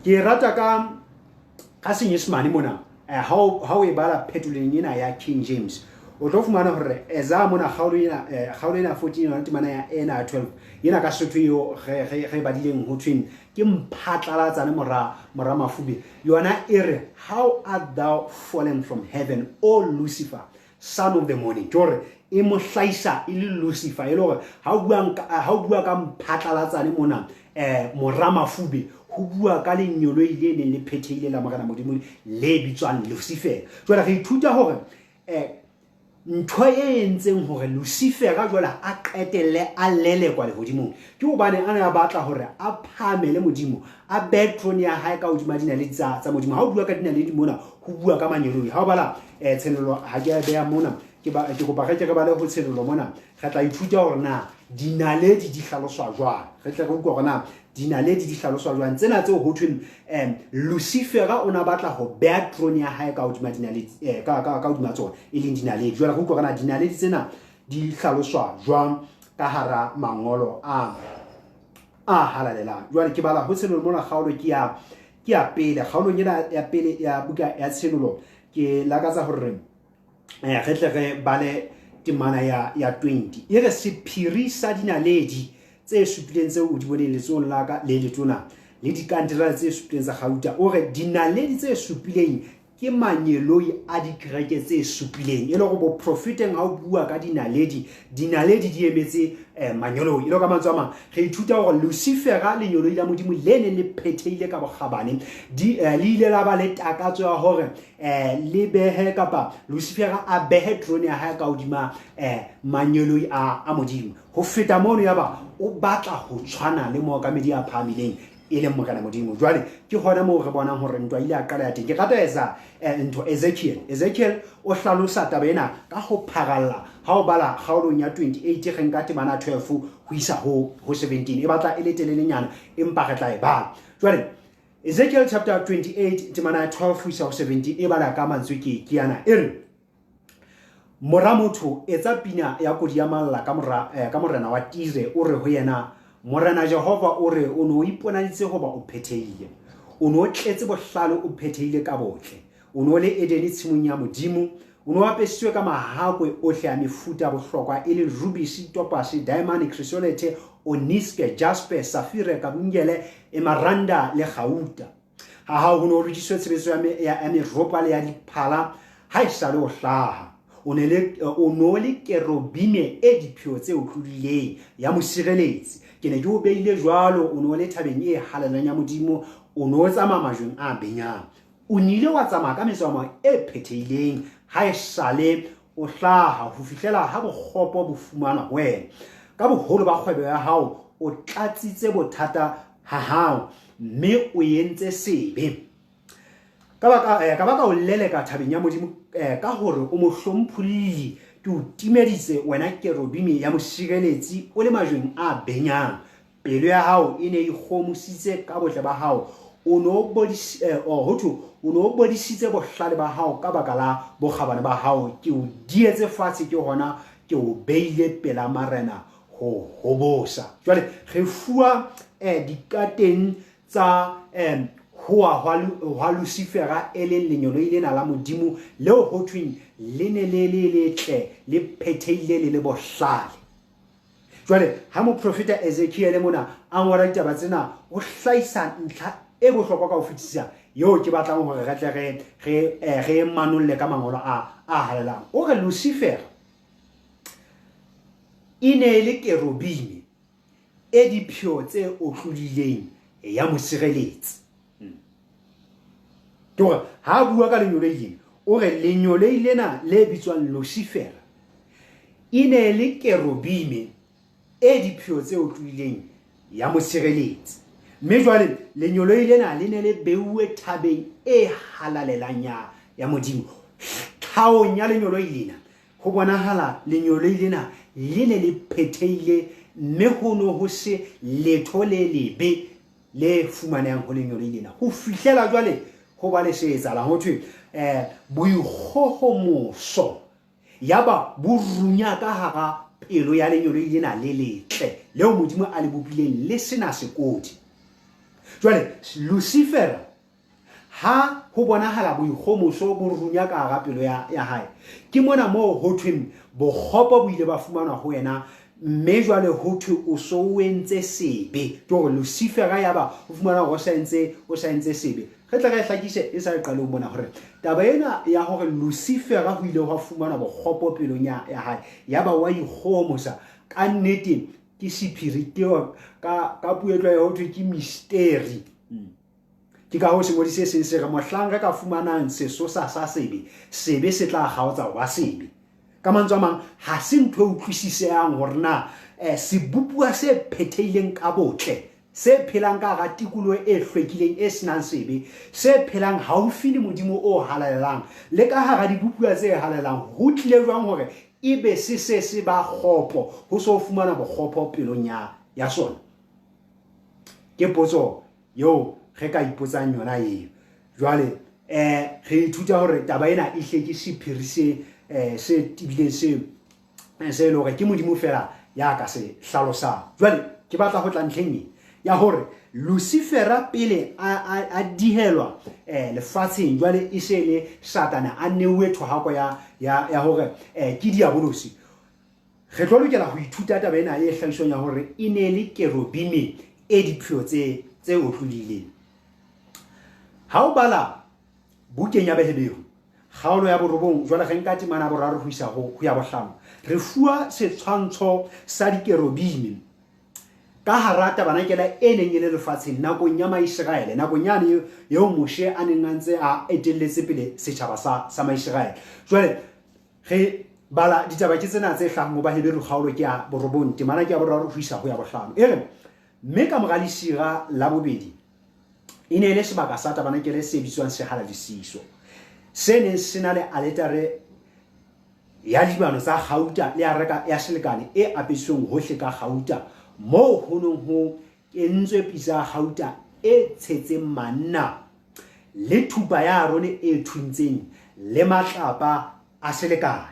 Ke rata ka Senyesemane mona, ha o e bala phetolelong ena ya King James, o tlo fumana hore Isaiah mona kgaolo ena 14 yona temana ya ena ya 12 ena ka Sotho eo re badileng ho thweng ke mphatlalatsane mora mafube, yona e re, how art thou fallen from heaven, O Lucifer, son of the morning. Ke hore e mo hlahisa e le Lucifer, e le hore ha o bua ka mphatlalatsane mona mora mafube, ho bua ka lenyoloi le neng le phethehile la Morena Modimo le bitswang Lucifer. Jwale re ithuta hore ntho e entseng hore Lucifer jwale a qetelle a lelekwa lehodimong ke hobane a ne a batla hore a phahamele Modimo, a behe terone ya hae ka hodima dinaledi tsa Modimo. Ha o bua ka dinaledi mona, ho bua ka mangeloi. Ha o bala tshenolo, ha ke a beha mona, ke kopa re ke re bale ho tshenolo mona, re tla ithuta hore na dinaledi di hlaloswa jwang. Re tle re utlwe hore na dinaledi di hlaloswa jwang. Tsena tseo ho thweng Lucifer o na batla ho beha terone ya hae ka hodima dinaledi, ka hodima tsona, e leng dinaledi. Jwale re utlwe hore na dinaledi tsena di hlaloswa jwang ka hara mangolo a halalelang. Jwale ke bala ho tshenolo mona, kgaolo ke ya pele, kgaolong ena ya pele ya buka ya tshenolo. Ke lakatsa hore re tle re bale temana ya 20. E re sephiri sa dinaledi tse supileng tseo o di boneng letsohong la ka le letona le dikantelare tse supileng tsa kgauta. O re dinaledi tse supileng ke mangeloi a dikereke tse supileng. E le hore boprofeteng ha o bua ka dinaledi, dinaledi di emetse mangeloi. E le ka mantswe a mang, re ithuta hore Lucifer lenyoloi la Modimo le neng le phethehile ka bokgabane, le ile la ba le takatso ya hore le behe kapa Lucifer a behe terone ya hae ka hodima mangeloi a Modimo. Ho feta mono ya ba o batla ho tshwana le mookamedi ya phahamileng e leng Morena Modimo. Jwale ke hona moo re bonang hore ntwa ile ya qala ya teng. Ke rata etsa ntho Ezekiel. Ezekiel o hlalosa taba ena ka ho pharalla. Ha o bala kgaolong ya 28 re nka temana 12 ho isa ho 17. E batla e le telelenyana empa re tla e bala. Jwale Ezekiel chapter 28 temana 12 ho isa ho 17 e bala ka mantswe ke ana. E re, mora motho, etsa pina ya kodi ya malla ka morena wa Tire, o re ho yena, Morena Jehova o re, o no iponaditse hoba o phethehile, o no tletse bohlale, o phethehile ka botle, o no le Edene tshimong ya Modimo, o no apesitswe ka mahakwe ohle a mefuta bohlokwa, e le rubisi, topase, diamond, chrysolite, oniske, jasper, safire, kabungele, emaranda le gauta. Ha hao ho no lokiswe tshebetso ya meropa le ya diphala ha e sale o hlaha. O no le kerobime e dipheo tse otlolileng ya mosireletsi. Ke ne ke o beile jwalo, o no le thabeng e halalelang ya Modimo, o no tsamaya majweng a benyang. O nile wa tsamaya ka metsamao e phethehileng ha e sale o hlaha ho fihlela ha bokgopo bo fumanwa ho wena. Ka boholo ba kgwebo ya hao o tlatsitse bothata ha hao, mme o entse sebe. Ka baka o leleka thabeng ya Modimo ka hore o mo hlompholle, ke o timeditse wena kerobime ya mosireletsi o le majweng a benyang. Pelo ya hao e ne e ikgomositse ka botle ba hao, o no bodisitse bohlale ba hao ka baka la bokgabane ba hao. Ke o dietse fatshe, ke hona ke o beile pela marena ho hobosa. Jwale re fuwa dikateng tsa hoa hwa Lucifera e leng lenyoloi lena la Modimo leo ho thweng le ne le le letle, le phethehile, le le bohlale. Jwale ha moprofeta Ezekiel mona a ngola ditaba tsena, o hlahisa ntlha e bohlokwa ka ho fetisisa eo ke batlang hore re tle re manolle ka mangolo a halalelang. O re Lucifer e ne e le kerobime e dipheo tse otlolileng ya mosireletsi. Ke hore ha a bua ka lenyoloi lena, o re lenyoloi lena le bitswang Lucifer e ne le kerubime e dipheo tse otloileng ya mosireletsi. Mme jwale lenyoloi lena le ne le beuwe thabeng e halalelang ya Modimo. Tlhaong ya lenyoloi lena ho bonahala lenyoloi lena le ne le phethehile, mme ho no ho se letho le lebe le fumanehang ho lenyoloi lena. Ho fihlela jwale ho ba le se etsahalang, ho thwe boikgohomoso yaba bo runya ka hara pelo ya lenyoloi lena le letle leo Modimo a le bopileng le sena sekodi. Jwale Lucifer ha ho bonahala boikgomoso bo runya ka hara pelo ya hae, ke mona moo ho thweng bokgopo bo ile ba fumanwa ho yena, mme jwale ho thwe o so o entse sebe. Ke hore Lucifer yaba o fumana hore o sa entse sebe. Re tla re hlakise e sa le qalong mona hore taba ena ya hore Lucifer ho ile hwa fumanwa bokgopo pelong ya hae, yaba wa ikgohomosa, ka nnete ke sephiri, ke ka puo e tlwaelo ho thwe ke mystery. Ke ka hoo sengodi se seng se re mohlang re ka fumanang sesosa sa sebe, sebe se tla kgaotsa ho ba sebe. Ka mantswe a mang, ha se ntho e utlwisisehang hore na sebopuwa se phethehileng ka botle, se phelang ka hara tikoloho e hlwekileng e senang sebe, se phelang haufi le Modimo o halalelang, le ka hara dibopuwa tse halalelang, ho tlile jwang hore ebe se se se ba kgopo, ho so fumana bokgopo pelong ya sona? Ke potso eo re ka ipotsang yona eo. Jwale re ithuta hore taba ena e hle ke sephiri se tebileng se e leng hore ke Modimo fela ya ka se hlalosang. Jwale ke batla ho tla ntlheng e ya hore Lucifer pele a dihelwa lefatsheng, jwale e se le Satane a neuwe thohako ya hore ke diabolosi. Re tlo lokela ho ithuta taba ena e hlahiswang ya hore e ne le kerubime e dipheo tse otlolileng. Ha o bala bukeng ya Baheberu kgaolo ya 9, jwale re nka temana ya 3 ho isa ho ya 5, re fuwa setshwantsho sa dikerubime ka hara tabanakela e neng e le lefatsheng nakong ya Maiseraele, nakong yane eo Moshe a neng a ntse a etelletse pele setjhaba sa Maiseraele. Jwale re bala ditaba ke tsena tse hlahang ho Baheberu kgaolo ke ya 9, temana ke ya 3 ho isa ho ya 5. E re, mme ka mora lesira la bobedi e ne e le sebaka sa tabanakele se bitswang sehaladisiso, se neng se na le aletare ya dibano tsa kgauta le areka ya selekane e apesitsweng hohle ka kgauta, moo ho neng ho kentswe pitsa ya kgauta e tshetseng manna le thupa ya Arone e thuntseng le matlapa a selekane.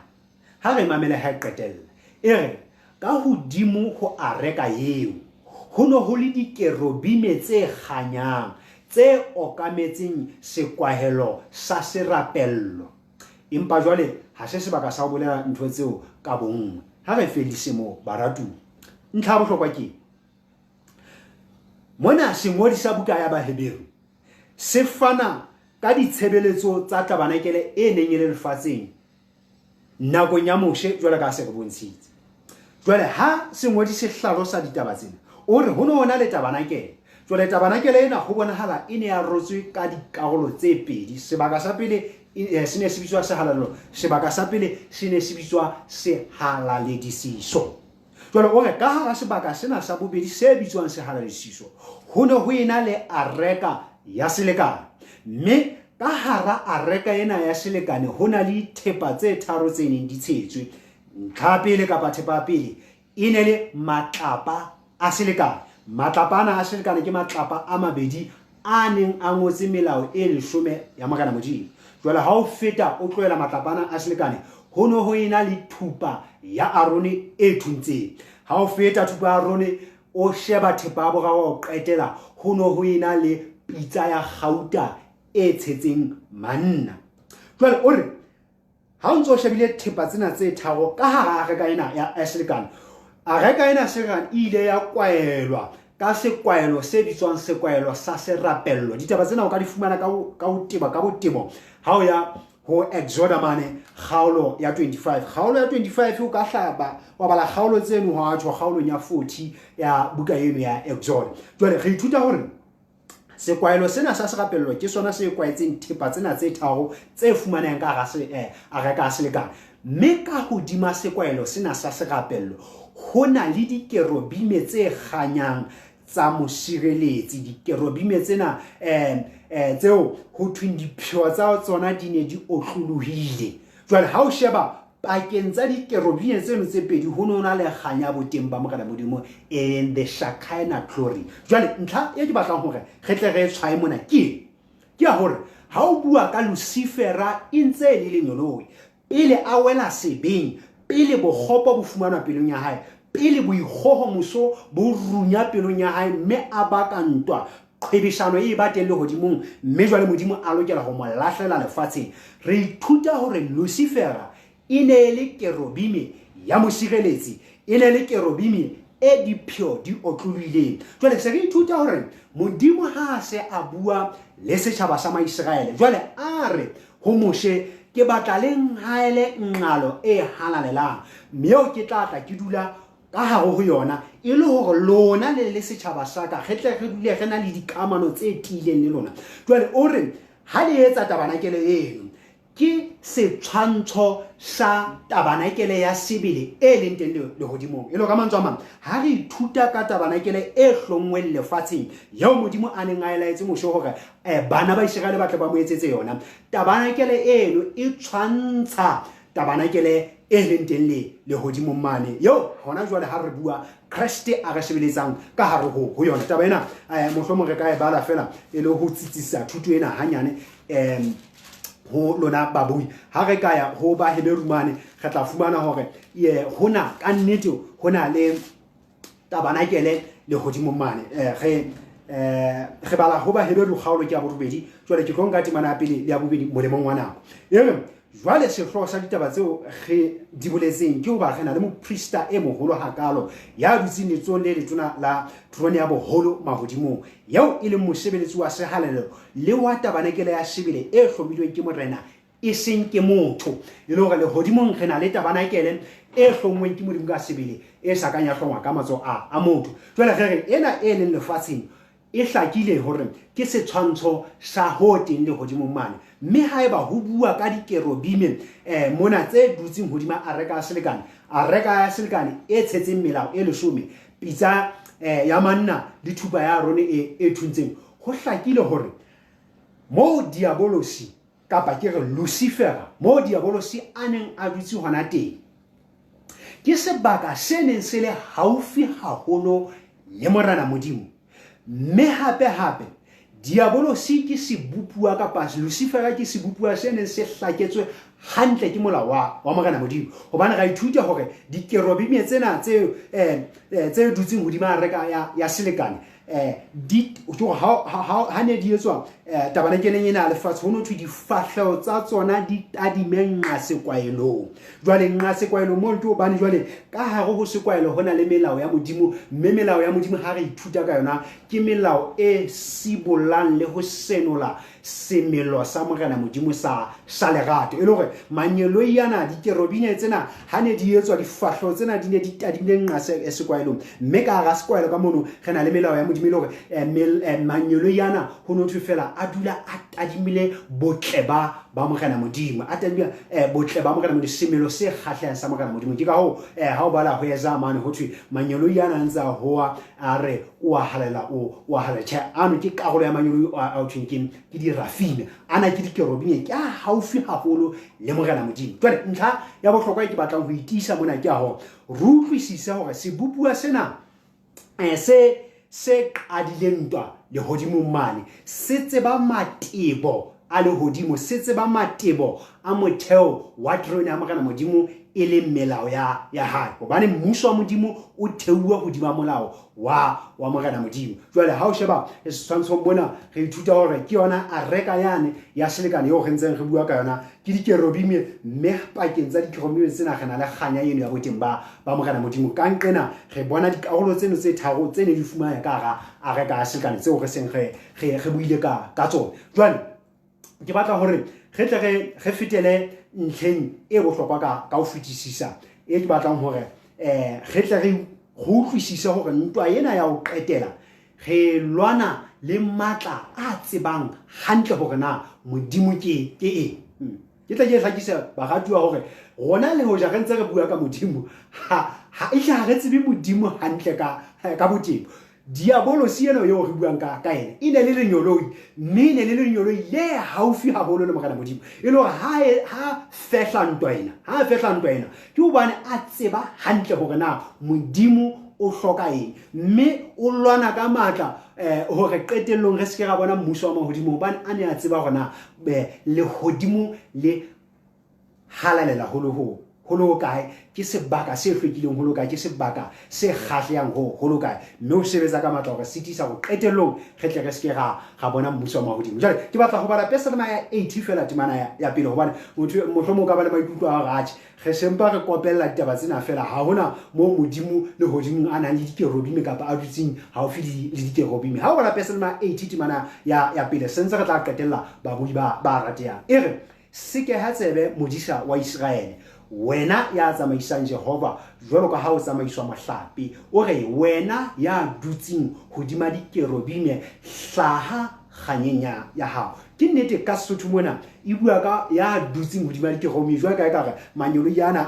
Ha re mamele ha e qetella, e re ka hodimo ho areka eo ho ne ho le dikerubime tse kganyang tse okametseng sekwahelo sa serapello. Empa jwale ha se sebaka sa ho bolela ntho tseo ka bonngwe. Ha re fedise moo, baratuwa. Ntlha ya bohlokwa ke mona sengodi sa buka ya Baheberu se fana ka ditshebeletso tsa tabanakele e neng e le lefatsheng nakong ya Moshe, jwale ka se re bontshitse. Jwale ha sengodi se hlalosa ditaba tsena, o re ho ne ho na le tabanakele. Jwale tabanakele ena ho bonahala e ne ya rotswe ka dikarolo tse pedi. Sebaka sa pele se ne se bitswa sehalalelo, sebaka sa pele se ne se bitswa sehalaledisiso. Jwale o re ka hara sebaka sena sa bobedi se bitswang sehalaledisiso ho ne ho ena le areka ya selekane, mme ka hara areka ena ya selekane ho na le thepa tse tharo tse neng di tshetswe. Ntlha pele kapa thepa ya pele e ne le matlapa a selekane. Matlapa ana a selekane ke matlapa a mabedi a neng a ngotse melao e 10 ya Morena Modimo. Jwale ha o feta o tlohela matlapa ana a selekane, ho ne ho ena le thupa ya Arone e thuntseng. Ha o feta thupa ya Arone, o sheba thepa ya boraro ho qetela, ho ne ho ena le pitsa ya kgauta e tshetseng manna. Jwale o re ha o ntso shebile thepa tsena tse tharo ka hara areka ena ya selekane, areka ena ya selekane e ile ya kwaelwa ka sekwaelo se bitswang sekwaelo sa serapello. Ditaba tsena o ka di fumana ka ho teba ka botebo ha o ya ho Exoda mane kgaolo ya 25. Kgaolo ya 25 o ka hlaba wa bala kgaolo tseno ho tjho kgaolong ya 40 ya buka eno ya Exoda. Jwale re ithuta hore Sekwahelo sena sa serapello ke sona se kwahetseng thepa tsena tse tharo tse fumanehang ka hara areka ya selekane. Mme ka hodima sekwahelo sena sa serapello ho na le dikerobime tse kganyang tsa mosireletsi. Dikerobime tsena tseo ho thweng dipheo tsa tsona di ne di otlolohile. Jwale ha o sheba pakeng tsa dikerobime tseno tse pedi ho ne ho na le kganya boteng ba Morena Modimo, e leng the Shekinah glory. Jwale ntlha e ke batlang hore re tle re e tshwaye mona ke ya hore ha o bua ka Lucifera e ntse e le lengeloi, pele a wela sebeng, pele bokgopo bo fumanwa pelong ya hae, pele boikgohomoso bo runya pelong ya hae mme a baka ntwa, qhwebeshano e ba teng lehodimong, mme jwale Modimo a lokela ho mo lahlela lefatsheng. Re ithuta hore Lucifera e ne e le kerobime ya mosireletsi, e ne e le kerobime e dipheo di otlolohileng. Jwale se re ithuta hore Modimo ha a se a bua le setjhaba sa Maiseraele, jwale a re ho Moshe, ke batla le nhaele nqalo e halalelang, mme eo ke tla tla ke dula ka hare ho yona, e le hore lona le le setjhaba sa ka re tle re dule re na le dikamano tse tiileng le lona. Jwale o re ha le etsa tabanakele eno, ke setshwantsho sa tabanakele ya sebele e leng teng lehodimong. E le ka mantswe a mang, ha re ithuta ka tabanakele e hlonngweng lefatsheng eo Modimo a neng a e laetse Moshe hore bana ba Iseraele ba tle ba mo etsetse yona, tabanakele eno e tshwantsha tabanakele e leng teng le lehodimong mane, eo hona jwale ha re bua Kreste a re sebeletsang ka hare ho yona. Taba ena mohlomong re ka e bala fela e le ho tsitsisa thuto ena hanyane ho lona babui. Ha re ka ya ho Baheberu mane, re tla fumana hore hona ka nnete ho na le tabanakele lehodimong mane. Re bala ho Baheberu kgaolo ke ya borobedi. Jwale ke tlo nka temana ya pele le ya bobedi molemong wa nako. E re jwale sehlooho sa ditaba tseo re di boletseng ke hoba re na le moprista e moholo hakalo ya dutseng letsohong le letona la terone ya boholo mahodimong, eo e leng mosebeletsi wa sehalalelo le wa tabanakele ya sebele e hlomilweng ke Morena, e seng ke motho. E le hore lehodimong re na le tabanakele e hlongweng ke Modimo ka sebele, e sa kang ya hlongwa ka matsoho a motho. Jwale re re ena e leng lefatsheng e hlakile hore ke setshwantsho sa ho teng lehodimong mane. Mme haeba ho bua ka dikerobime mona tse dutseng hodima areka ya selekane, areka ya selekane e tshetseng melao e leshome, pitsa ya manna le thupa ya Arone e thuntseng, ho hlakile hore moo diabolosi kapa ke re Lucifera, moo diabolosi a neng a dutse hona teng, ke sebaka se neng se le haufi haholo le Morena Modimo. Mme hape hape diabolosi ke sebopuwa kapa Lucifera ke sebopuwa se neng se hlaketswe hantle ke molao wa Morena Modimo. Hobane ra ithuta hore dikerobime tsena tse dutseng hodima areka ya selekane, di, ha ne di etswa tabanekeleng ena ya lefatshe, ho no thwe difahleho tsa tsona di tadime nqa sekwaelong. Jwale nqa sekwaelong moo ke hobane jwale ka hare ho sekwaelo ho na le melao ya Modimo, mme melao ya Modimo ha re ithuta ka yona ke melao e sibollang le ho senola semelo sa Morena Modimo sa lerato. E le hore mangeloi ana, dikerobine tsena ha ne di etswa, difahleho tsena di ne di tadimile nqa sekwaelong, mme ka hara sekwaelo ka mono re na le melao ya Modimo. E le hore mangeloi ana ho no thwe fela a dula a tadimile botle ba Morena Modimo, a tadimile botle ba Morena Modimo, semelo se kgahlehang sa Morena Modimo. Ke ka hoo ha o bala ho Eza mane ho thwe mangeloi ana a ntse a hoa a re o a halela, o a halela. Tjhe, ano ke karolo ya mangeloi a ho thweng ke dirafime, ana ke dikerobime, ke a haufi haholo le Morena Modimo. Jwale ntlha ya bohlokwa e ke batlang ho itiisa mona ke ya hore re utlwisise hore sebopuwa sena se qadileng ntwa lehodimong mane, se tseba matebo a lehodimo, se tseba matebo a motheo wa terone ya Morena Modimo e leng melao ya hae. Hobane mmuso wa Modimo o theuwa hodima molao wa Morena Modimo. Jwale ha o sheba setshwantshong mona, re ithuta hore ke yona areka yane ya selekane eo re ntseng re bua ka yona, ke dikerobime, mme pakeng tsa dikerobime tsena re na le kganya eno ya boteng ba Morena Modimo. Ka nqena re bona dikarolo tseno tse tharo tse ne di fumaneha ka hara areka ya selekane tseo re seng re buile ka tsona. Jwale ke batla hore re tle re fetele ntlheng e bohlokwa ka ho fetisisa, e ke batlang hore re tle re utlwisise hore ntwa ena ya ho qetela Re lwana le matla a tsebang hantle hore na Modimo ke ke eng. Ke tla ke hlakisa baratuwa hore rona le hoja re ntse re bua ka Modimo, ha ha ehle ha re tsebe Modimo hantle ka ka botebo. Diabolosi eno eo re buang ka ka ena e ne le lenyoloi, mme e ne le lenyoloi le haufi haholo le Morena Modimo. E le hore ha e, ha fehla ntwa ena, ha fehla ntwa ena, ke hobane a tseba hantle hore na Modimo o hloka eng, mme o lwana ka matla hore qetellong re seke ra bona mmuso wa mahodimo, hobane a ne a tseba hore na lehodimo le halalela ho le ho ho le hokae, ke sebaka se hlwekileng ho le hokae, ke sebaka se kgahlehang ho ho le hokae, mme o sebetsa ka matla hore sitisa hore qetellong re tle re seke ra ra bona mmuso wa mahodimo. Jwale ke batla ho bala Pesalema ya 80 feela temana ya pele, hobane motho mohlomong o ka ba le maikutlo a hore atjhe re sempa re kopella ditaba tsena feela, ha hona moo Modimo lehodimong a nang le dikerobime kapa a dutseng haufi le dikerobime. Ha o bala Pesalema 80 temana ya pele, sentse re tla qetella babui ba ba ratehang. E re, Sekeha tsebe, modisa wa Iseraele, wena ya tsamaisang Jehova jwalo ka ha o tsamaiswa mohlape, o re, wena ya dutseng hodima dikerobime, hlaha kganyeng ya hao. Ke nnete ka Sesotho mona e bua ka ya dutseng hodima dikerobime, jwalo ka ekare manyoloi ana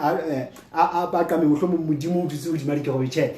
a paqame, mohlomong Modimo o dutse hodima dikerobime. Tjhe,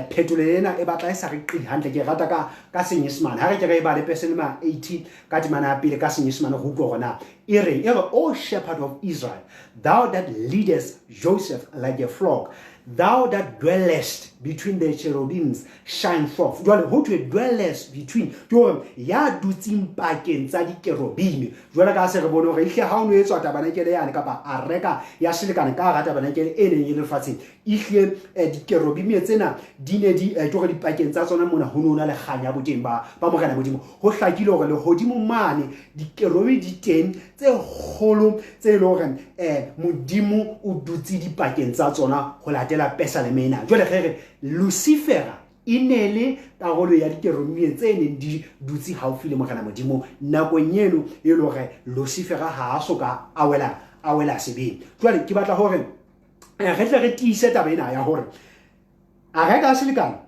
phetolelo ena e batla e sa re qi hantle. Ke rata ka Senyesemane. Ha re ke re e bale Pesalema 80 ka temana ya pele ka Senyesemane, go utlwa hore na e reng. E re, O shepherd of Israel, thou that leadest Joseph like a flock, thou that dwellest between the cherubims, shine forth. Jwale ho thwe dwellest between, ke hore ya dutseng pakeng tsa dikerobime. Jwale ka se re bone hore ehlile ha o no etswa tabanakele yane kapa areka ya selekane ka hara tabanakele e neng e le lefatsheng, ehlile dikerobime tsena di ne di ke hore dipakeng tsa tsona mona ho ne ho na le kganya ya boteng ba Morena Modimo. Ho hlakile hore lehodimo mane dikerobe di teng tse kgolo tse e leng hore Modimo o dutse dipakeng tsa tsona ho latela Pesaleme ena. Jwale re re Lucifera e ne le karolo ya dikerobime tse neng di dutse haufi le Morena Modimo nakong eno e le hore Lucifera ha a soka a wela sebeng. Jwale ke batla hore re tle re tiise taba ena ya hore a reka selekane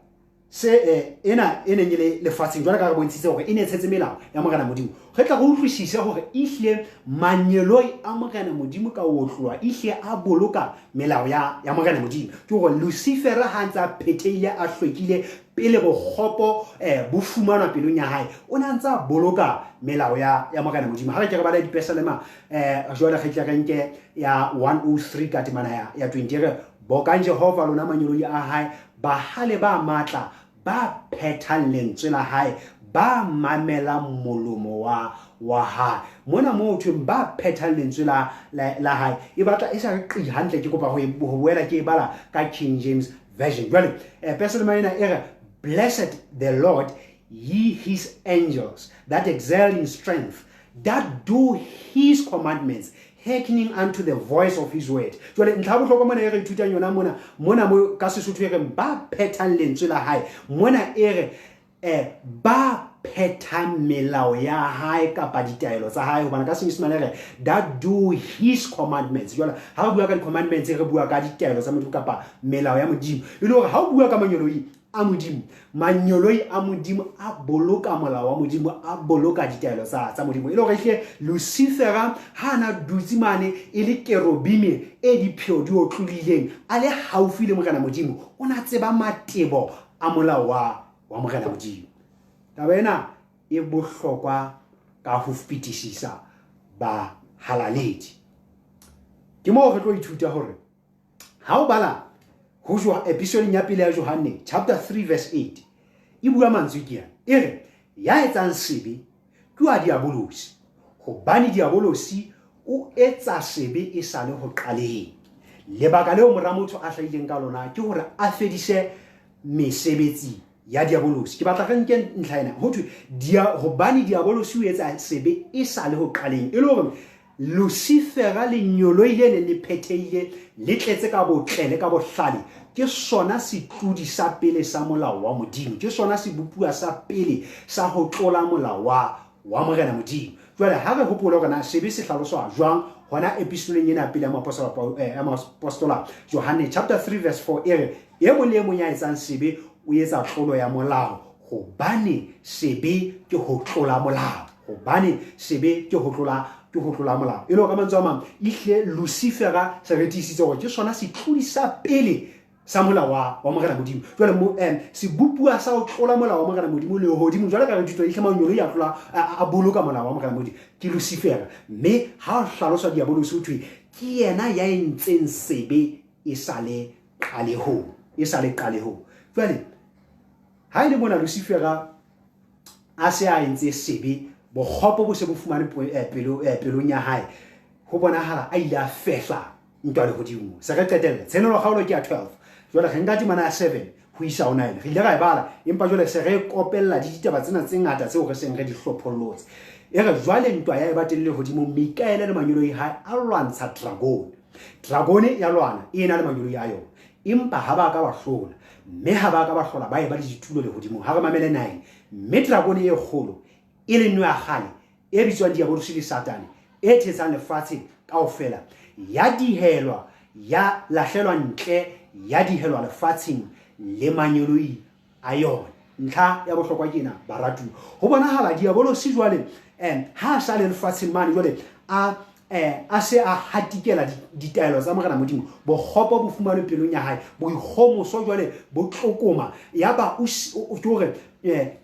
se ena e neng e le lefatsheng, jwale ka re bontshitse hore e ne e tshetse melao ya Morena Modimo, re tla re utlwisise hore ehlile manyeloi a Morena Modimo ka otloa ehlile a boloka melao ya Morena Modimo. Ke hore Lucifera ha ntse a phethehile, a hlwekile pele bokgopo bo fumanwa pelong ya hae, o ne a ntse a boloka melao ya Morena Modimo. Ha re ke re bale Dipesalema, jwale re tle re nke ya 103 ka temana ya 20, re bokang Jehova lona manyeloi a hae, bahale ba matla ba phethang lentswe la hae, ba mamelang molomo wa hae. Mona moo thweng ba phethang lentswe la hae, e batla e sa re qi hantle. Ke kopa ho boela ke e bala ka King James Version. Jwale Pesalema ena e re, Blessed the Lord, ye his angels that excel in strength, that do his commandments, hearkening unto the voice of his word. Jwale ntlha ya bohlokwa mona e re ithutang yona mona, mona mo ka Sesotho e reng ba phethang lentswe la hae, mona e re ba phethang melao ya hae kapa ditaelo tsa hae, hobane ka Senyesemane re that do his commandments. Jwale ha re bua ka di-commandments, re bua ka ditaelo tsa Modimo kapa melao ya Modimo. E le hore ha o bua ka manyoloi a Modimo, manyoloi a Modimo a boloka molao wa Modimo, a boloka ditaelo tsa Modimo. E le hore ehlile Lucifera ha ana dutse mane e le kerobime e dipheo di otlolileng, a le haufi le Morena Modimo, o na tseba matebo a molao wa Morena Modimo. Taba ena e bohlokwa ka ho fetisisa bahalaledi. Ke moo re tlo ithuta hore ha o bala ho episodeng ya pele ya Johanne chapter 3 verse 8, e bua mantswe ke ana, e re ya etsang sebe ke wa diabolosi, hobane diabolosi o etsa sebe e sale ho qaleng. Lebaka leo mora motho a hlahileng ka lona ke hore a fedise mesebetsi ya diabolosi. Ke batla re nke ntlha ena, ho thwe hobane diabolosi o etsa sebe e sale ho qaleng, e le hore Lucifera lenyoloi le neng le phethehile, le tletse ka botle le ka bohlale, ke sona setlodi sa pele sa molao wa Modimo, ke sona sebopuwa sa pele sa ho tlola molao wa Morena Modimo. Jwale ha re hopole hore na sebe se hlaloswa jwang hona epistoleng ena pele ya moapostola Johanne chapter 3 verse 4, e re e mong le e mong ya etsang sebe o etsa tlolo ya molao, Hobane sebe ke ho tlola molao, hobane sebe ke ho tlola, ke ho tlola molao. E le ka mantswe a mang, ehlile Lucifera se re tiisitse hore ke sona setlodi sa pele sa molao wa Morena Modimo. Jwale sebopuwa sa ho tlola molao wa Morena Modimo lehodimo, jwale ka re thuto ehlile mangeloi a tlola, a boloka molao wa Morena Modimo, ke Lucifera. Mme ha o hlaloswa Diabolosi ho thwe ke yena ya entseng sebe e sa le qalehong, e sa le qalehong. Jwale ha e le mona Lucifera a se a entse sebe, bokgopo bo se bo fumane pelong ya hae, ho bonahala a ile a fehla ntwa lehodimo. Se re qetelle Tshenolo kgaolo ke ya 12, jwale re nka temana ya 7 ho isa ho 9. Re ile ra e bala, empa jwale se re kopella di ditaba tsena tse ngata tseo re seng re di hlophollotse. E re jwale ntwa ya eba teng lehodimong, Mikaele le mangeloi hae a lwantsha dragone. Dragone ya lwana e ena le mangeloi a yona, empa ha ba ka ba hlola, mme ha ba ka ba hlola ba eba le ditulo lehodimong. Ha re mamele 9. Mme dragone e kgolo, e leng noha ya kgale, e bitswang Diabolosi le Satane, e thetsang lefatshe kaofela, ya dihelwa, ya lahlelwa ntle, ya dihelwa lefatsheng le mangeloi a yona. Ntlha ya bohlokwa ke ena, baratuwa. Ho bonahala Diabolosi jwale, ha a sa le lefatsheng mane jwale, a se a hatikela ditaelo tsa Morena Modimo, bokgopo bo fumanwe pelong ya hae, boikgomoso jwale bo tlokoma, yaba o o, ke hore,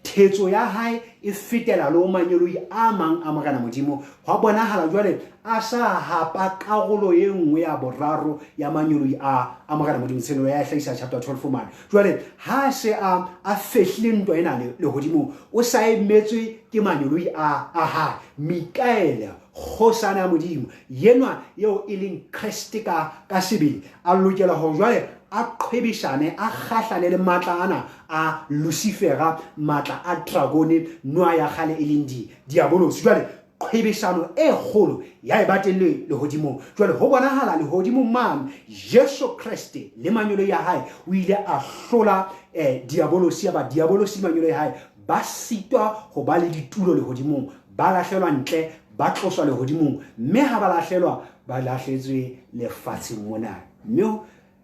thetso ya hae e fetela le ho mangeloi a mang a Morena Modimo. Hwa bonahala jwale a sa hapa karolo e nngwe ya boraro ya mangeloi a Morena Modimo. Tshenolo ya hlahisa chapter 12 mane. Jwale ha se a fehlile ntwa ena lehodimong, o sa emetswe ke mangeloi a hae. Mikaele, kgosana ya Modimo, yenwa eo e leng Kreste ka sebele, a lokela hore jwale a qhwebeshane, a kgahlane le matla ana a Lucifera, matla a dragone, noha ya kgale e leng Diabolosi. Jwale qhwebeshano e kgolo ya eba teng lehodimong. Jwale ho bonahala lehodimong mane Jesu Kreste le mangeloi a hae o ile a hlola Diabolosi, ya ba Diabolosi le mangeloi a hae ba sitwa ho ba le ditulo lehodimong, ba lahlelwa ntle, ba tloswa lehodimong, mme ha ba lahlelwa, ba lahletswe lefatsheng mona. Mme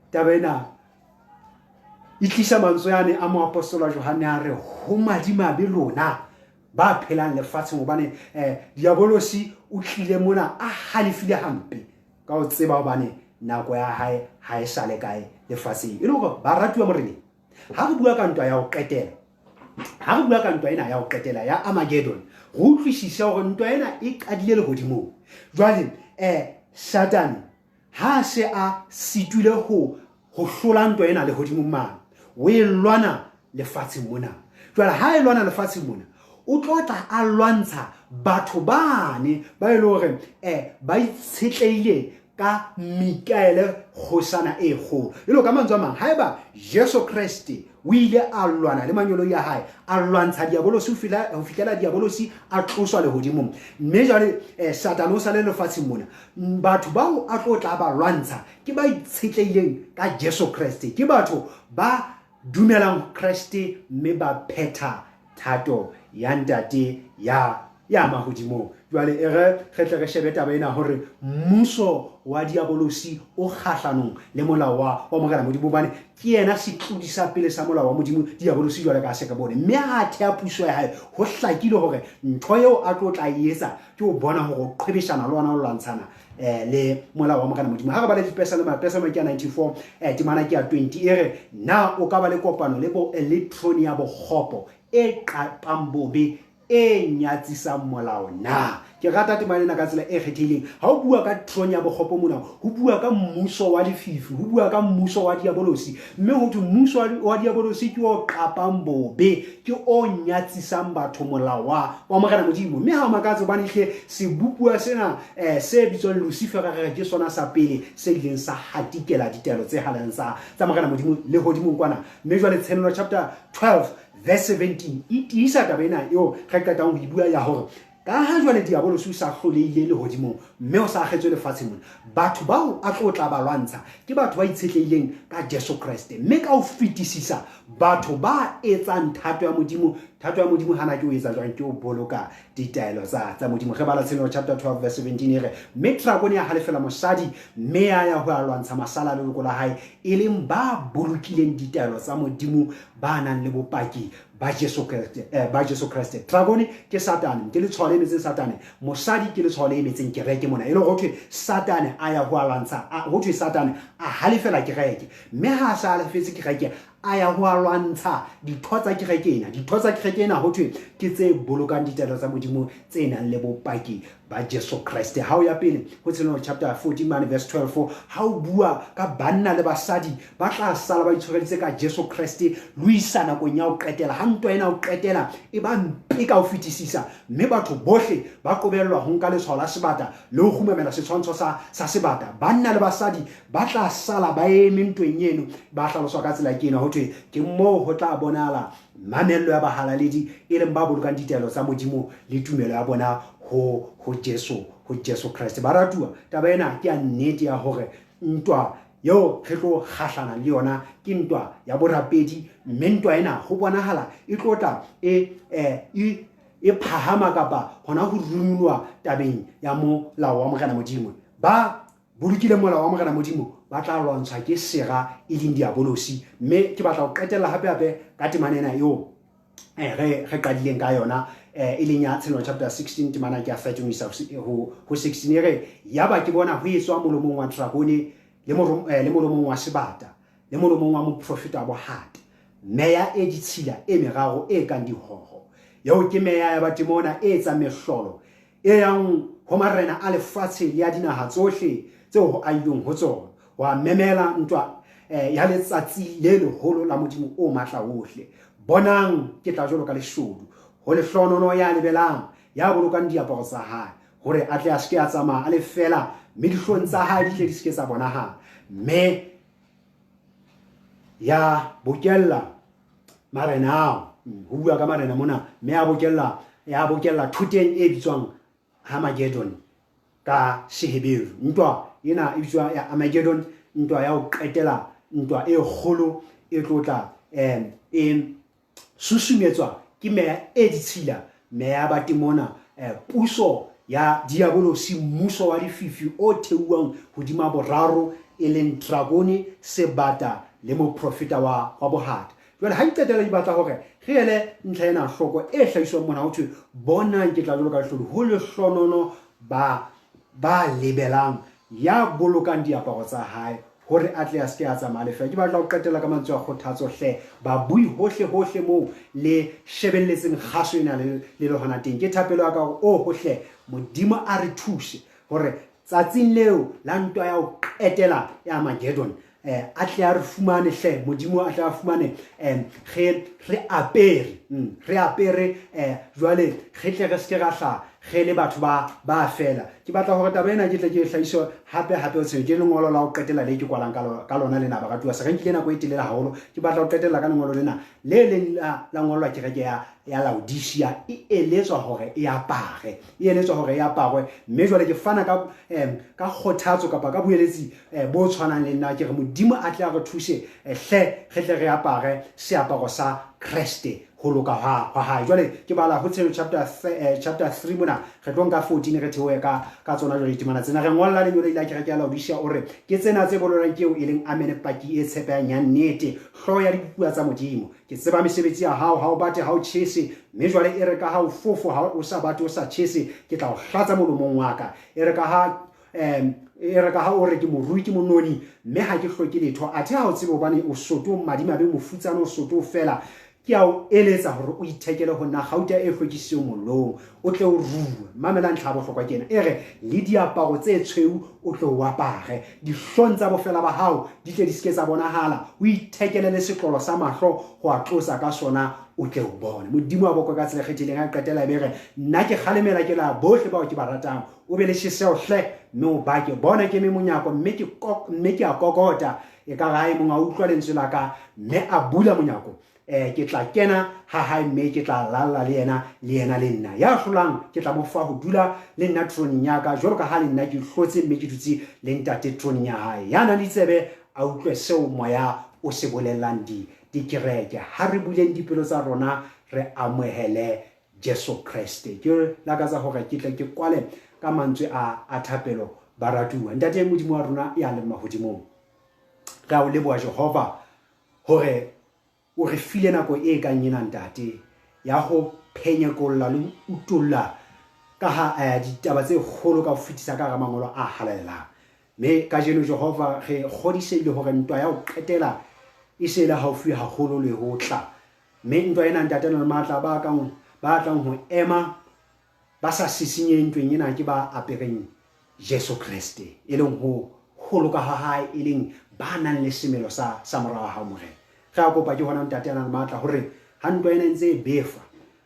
taba ena e tlisa mantswe ane a moapostola Johanne a re, ho madimabe lona ba phelang lefatsheng, hobane Diabolosi o tlile mona a halefile hampe ka ho tseba hobane nako ya hae ha e sa le kae lefatsheng. E le hore baratuwa Moreneng, ha re bua ka ntwa ya ho qetela, ha re bua ka ntwa ena ya ho qetela ya Armageddon, re utlwisise hore ntwa ena e qadile lehodimong. Jwale, Satane ha se a sitwile ho hlola ntwa ena lehodimong mane, o e lwana lefatsheng mona. Jwale ha e lwana lefatsheng mona, o tlo tla a lwantsha batho bane ba e leng hore, ba itshetlehile ka Mikaele kgosana e kgolo. E le ka mantswe a mang, haeba Jesu Kreste o ile a lwana le mangeloi a hae, a lwantsha Diabolosi ho fihlela Diabolosi a tloswa lehodimong, mme jwale, Satane o sa le lefatsheng mona, batho bao a tlo tla ba lwantsha ke ba itshetlehileng ka Jesu Kreste, ke batho ba dumelang Kreste mme ba phetha thato ya Ntate ya mahodimong. Jwale e re re tle re shebe taba ena hore mmuso wa Diabolosi o kgahlanong le molao wa Morena Modimo, hobane ke yena setlodi sa pele sa molao wa Modimo, Diabolosi jwale ka se re bone. Mme ha a thea puso ya hae, ho hlakile hore ntho eo a tlo tla e etsa ke ho bona hore o qhwebeshana le ona o lwantshana le molao wa Morena Modimo. Ha re bale Dipesalema, Pesalema ke ya 94, temana ke ya 20, e re, na o ka ba le kopano le bo electrone ya bokgopo e qapang bobe e nyatsisang molao na? Ke rata temana ena ka tsela e kgethehileng. Ha o bua ka trone ya bokgopo mona, ho bua ka mmuso wa lefifi, ho bua ka mmuso wa Diabolosi, mme ho thwe mmuso wa Diabolosi ke o qapang bobe, ke o nyatsisang batho molao wa Morena Modimo. Mme ha o makatse hobane ehlile sebopuwa sena, se bitswang Lucifer, re re ke sona sa pele se ileng sa hatikela ditaelo tse halalelang tsa Morena Modimo lehodimong kwana. Mme jwale Tshenolo chapter 12 verse 17 e tiisa taba ena eo re qetang ho e bua ya hore ka ha jwale Diabolosi o sa hlolehile lehodimong mme o sa akgetswe lefatsheng mona, batho bao a tlo tla ba lwantsha ke batho ba itshetlehileng ka Jesu Kreste, mme ka ho fetisisa batho ba etsang thato ya Modimo. Thato ya Modimo hana ke o etsa jwang? Ke o boloka ditaelo tsa Modimo. Re bala Tshenolo chapter 12 verse 17 e re, mme drakone ya halefela mosadi, mme ya ya ho ya lwantsha masala a leloko la hae, e leng ba bolokileng ditaelo tsa Modimo, ba nang le bopaki ba Jesu Kreste, ba Jesu Kreste. Dragone ke Satane, ke letshwao le emetseng Satane. Mosadi ke letshwao le emetseng kereke mona. E le ho thwe Satane a ya ho a lwantsha, ho thwe Satane a halefela kereke. Mme ha a sa halefetse kereke, a ya ho a lwantsha ditho tsa kereke ena. Ditho tsa kereke ena ho thwe ke tse bolokang ditaelo tsa Modimo tse nang le bopaki ba Jesu Kreste. Ha o ya pele ho Tshenolo chapter 14 mane verse 12, ha o bua ka banna le basadi ba tla sala ba itshwareditse ka Jesu Kreste lo isa nakong ya ho qetela. Ha ntwa ena ho qetela e ba mpe ka ho fetisisa, mme batho bohle ba qobellwa ho nka letshwao la sebata le ho kgumamela setshwantsho sa sebata. Banna le basadi ba tla sala ba eme ntweng eno, ba hlaloswa ka tsela ke ena, ho thwe ke moo ho tla bonahala mamello ya bahalaledi, e leng ba bolokang ditaelo tsa Modimo le tumelo ya bona ho Jesu Kreste. Baratuwa, taba ena ke ya nnete ya hore ntwa eo re tlo kgahlana le yona ke ntwa ya borapedi, mme ntwa ena ho bonahala e tlo tla e phahama kapa hona ho runyolwa tabeng ya molao wa Morena Modimo. Ba bolokile molao wa Morena Modimo ba tla lwantshwa ke sera e leng diabolosi. Mme ke batla ho qetella hape hape ka temana ena eo re qadileng ka yona, e leng ya Tshenolo chapter 16 temana ke ya 13 ho isa ho 16, e re yaba ke bona ho etswa molomong wa dragone le molomong wa sebata le molomong wa moprofeta wa bohata meya e ditshila e meraro e kang dihoho. Eo ke meya ya batemona e etsang mehlolo e yang ho marena a lefatshe le ya dinaha tsohle tseo ho ahilweng ho tsona, ho a memela ntwa ya letsatsi le leholo la Modimo o matla wohle. Bonang, ke tla jwalo ka leshodu. Ho lehlohonono ya lebelang, ya bolokang diaparo tsa hae, hore a tle a se ke a tsamaya a le feela, mme dihlong tsa hae di tle di se ke tsa bonahala. Mme ya bokella marena ao, ho bua ka marena mona, mme ya bokella thoteng e bitswang Armageddon ka Seheberu. Ntwa ena e bitswa ya Armageddon, ntwa ya ho qetela, ntwa e kgolo e tlo tla e susumetswa ke meya e ditshila, meya ya batemona, puso ya diabolosi, mmuso wa lefifi o theuwang hodima boraro, e leng dragone, sebata le moprofeta wa bohata. Jwale ha ke qetela, ke batla hore re ele ntlha ena hloko e hlahiswang mona, ho thwe bonang ke tla jwalo ka lehlodi, ho lehlonono ba lebelang, ya bolokang diaparo tsa hae, hore a tle a se ke a tsamaya lefeela. Ke batla ho qetela ka mantswe a kgothatso hle, babui hohle hohle moo le shebelletseng kgaso ena le le hona teng. Ke thapelo ya ka hore o hohle Modimo a re thuse hore tsatsing leo la ntwa ya ho qetela ya Armageddon, a tle a re fumane hle, Modimo a tle a fumane re apere, re apere, jwale re tle re se ke ra hlaha re le batho ba fela. Ke batla hore taba ena ke tle ke e hlahise hape hape ho tshwenye. Ke lengolo la ho qetela le ke kwalang ka lona lena, baratuwa. Se re nkile nako e telele haholo. Ke batla ho qetella ka lengolo lena le leng la ngolwa kereke ya Laodicea, e eletswa hore e apare, e eletswa hore e aparwe. Mme jwale ke fana ka kgothatso kapa ka boeletsi bo tshwanang le nna, ke re Modimo a tle a re thuse, hle re tle re apare seaparo sa Kreste, ho loka hwa hae. Jwale ke bala ho Tshenolo chapter 3 mona, re tlo nka 14 re theohe ka tsona jwale ditemana tsena. Re ngolla lenyolo la kereke ya Laodicea, o re ke tsena tse bolelwang ke eo e leng Amen, paki e tshepehang ya nnete, hlooho ya dibuka tsa Modimo. Ke tseba mesebetsi ya hao, ha o bate, ha o tjhese, mme jwale e re ka ha o fofo, ha o sa bate, o sa tjhese, ke tla o hlatsa molomong wa ka. E re ka ha o re ke morui, ke mononi, mme ha ke hloke letho, athe ha o tsebe hobane o soto, madimabe, mofutsana, o soto fela, ke a o eletsa hore o ithekele ho nna kgauta e hlwekisitsweng mollong, o tle o rue. Mamela ntlha ya bohlokwa ke ena, e re le diaparo tse tshweu o tle o apare, dihlong tsa bofela ba hao di tle di se ke tsa bonahala, o ithekele le setlolo sa mahlo ho a tlosa ka sona, o tle o bone. Modimo wa bokwe ka tsela e kgethileng. Ha qetela e be re nna ke kgalemela ke la bohle bao ke ba ratang, o be le tjheseho hle, mme o bake. Bona ke eme monyako, mme ke a kokota, e ka re ha e mong a utlwa lentswe la ka mme a bula monyako, ke tla kena ha hae, mme ke tla lalla le yena, le yena le nna. Ya hlolang ke tla mo fa ho dula le nna troneng ya ka, jwalo ka ha le nna ke hlotse mme ke dutse le ntate troneng ya hae. Ya nang le ditsebe a utlwe seo moya o se bolellang dikereke. Ha re buleng dipelo tsa rona, re amohele Jesu Kreste. Ke lakatsa hore ke tle ke kwale ka mantswe a thapelo, baratuwa. Ntate Modimo wa rona ya leng mahodimong, re a o leboha Jehova hore O re file nako e kang ena, Ntate, ya ho phenyekolla le ho utolla ka ha eh, ditaba tse kgolo ka ho fetisa ka hara mangolo a halalelang. Mme kajeno, Jehova, re kgodisehile hore ntwa ya ho qetela e se e le haufi haholo le ho tla. Mme ntwa ena, Ntate, na le matla ba kang ba tlang ho ema ba sa sisinyehe ntweng ena ke ba apereng Jesu Kreste, e leng ho holoka ha hae, e leng ba nang le semelo sa sa mora wa hao, Morena. Re a kopa ke hona, Ntate a nang le matla, hore ha ntwa ena e ntse e befa,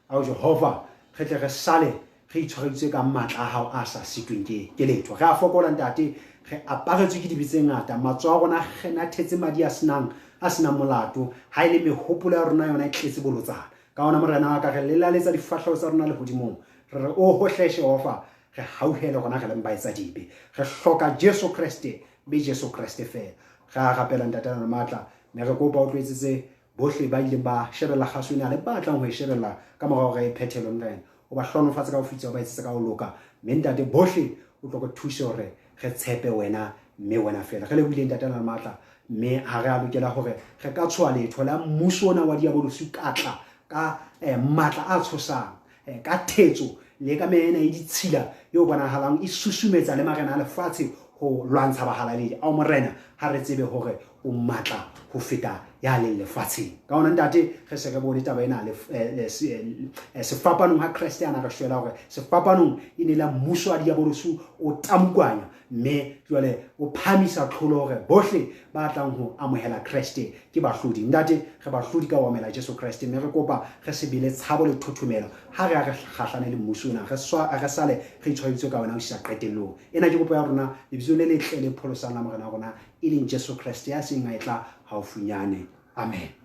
ao Jehova, re tle re sale re itshwareditswe ka matla a hao a sa sitweng ke ke letho. Re a fokola, Ntate, re aparetswe ke dibe tse ngata, matsoho a rona a kgenathetse madi a senang a senang molato, ha e le mehopolo ya rona yona e tletse bolotsana. Ka hona, Morena wa ka, re lelaletsa difahleho tsa rona lehodimong, re re, Oho hle Jehova, re hauhele rona re leng baetsadibe. Re hloka Jesu Kreste, mme Jesu Kreste feela. Re a rapela, Ntate a nang le matla, mme re kopa o tlo etsetse bohle ba ileng ba shebella kgaso ena le ba tlang ho e shebella ka mora hore e phethelwe, Morena. O ba hlohonolofatse ka ho fetisa, o ba etsetse ka ho loka. Mme Ntate, bohle o tlo re thuse hore re tshepe wena mme wena feela. Re lebohile, Ntate a nang le matla, mme ha re a lokela hore re ka tshoha letho la mmuso ona wa diabolosi ka tla ka eh, matla a tshosang eh, ka thetso le ka meena e ditshila eo bonahalang e susumetsa le marena a lefatshe ho lwantsha bahalaledi ao. Morena, ha re tsebe hore o matla ho feta ya leng lefatsheng. Ka hona, Ntate, re se re bone taba ena eh, eh, sefapanong ha Kreste a na re shwela, hore sefapanong e ne la mmuso wa diabolosi o tamukwanya, mme jwale o phahamisa tlholo hore bohle ba tlang ho amohela Kreste ke bahlodi. Ntate, re bahlodi ka ho amohela Jesu Kreste, mme re kopa re se be le tshabo le thothomelo ha re a re kgahlane le mmuso ona, re sale re itshwaeditswe ka wena ho isa qetellong. Ena ke kopo ya rona lebitsong le letle le pholosang la Morena wa rona, e leng Jesu Kreste, ya seng a e tla haufinyane. Amen.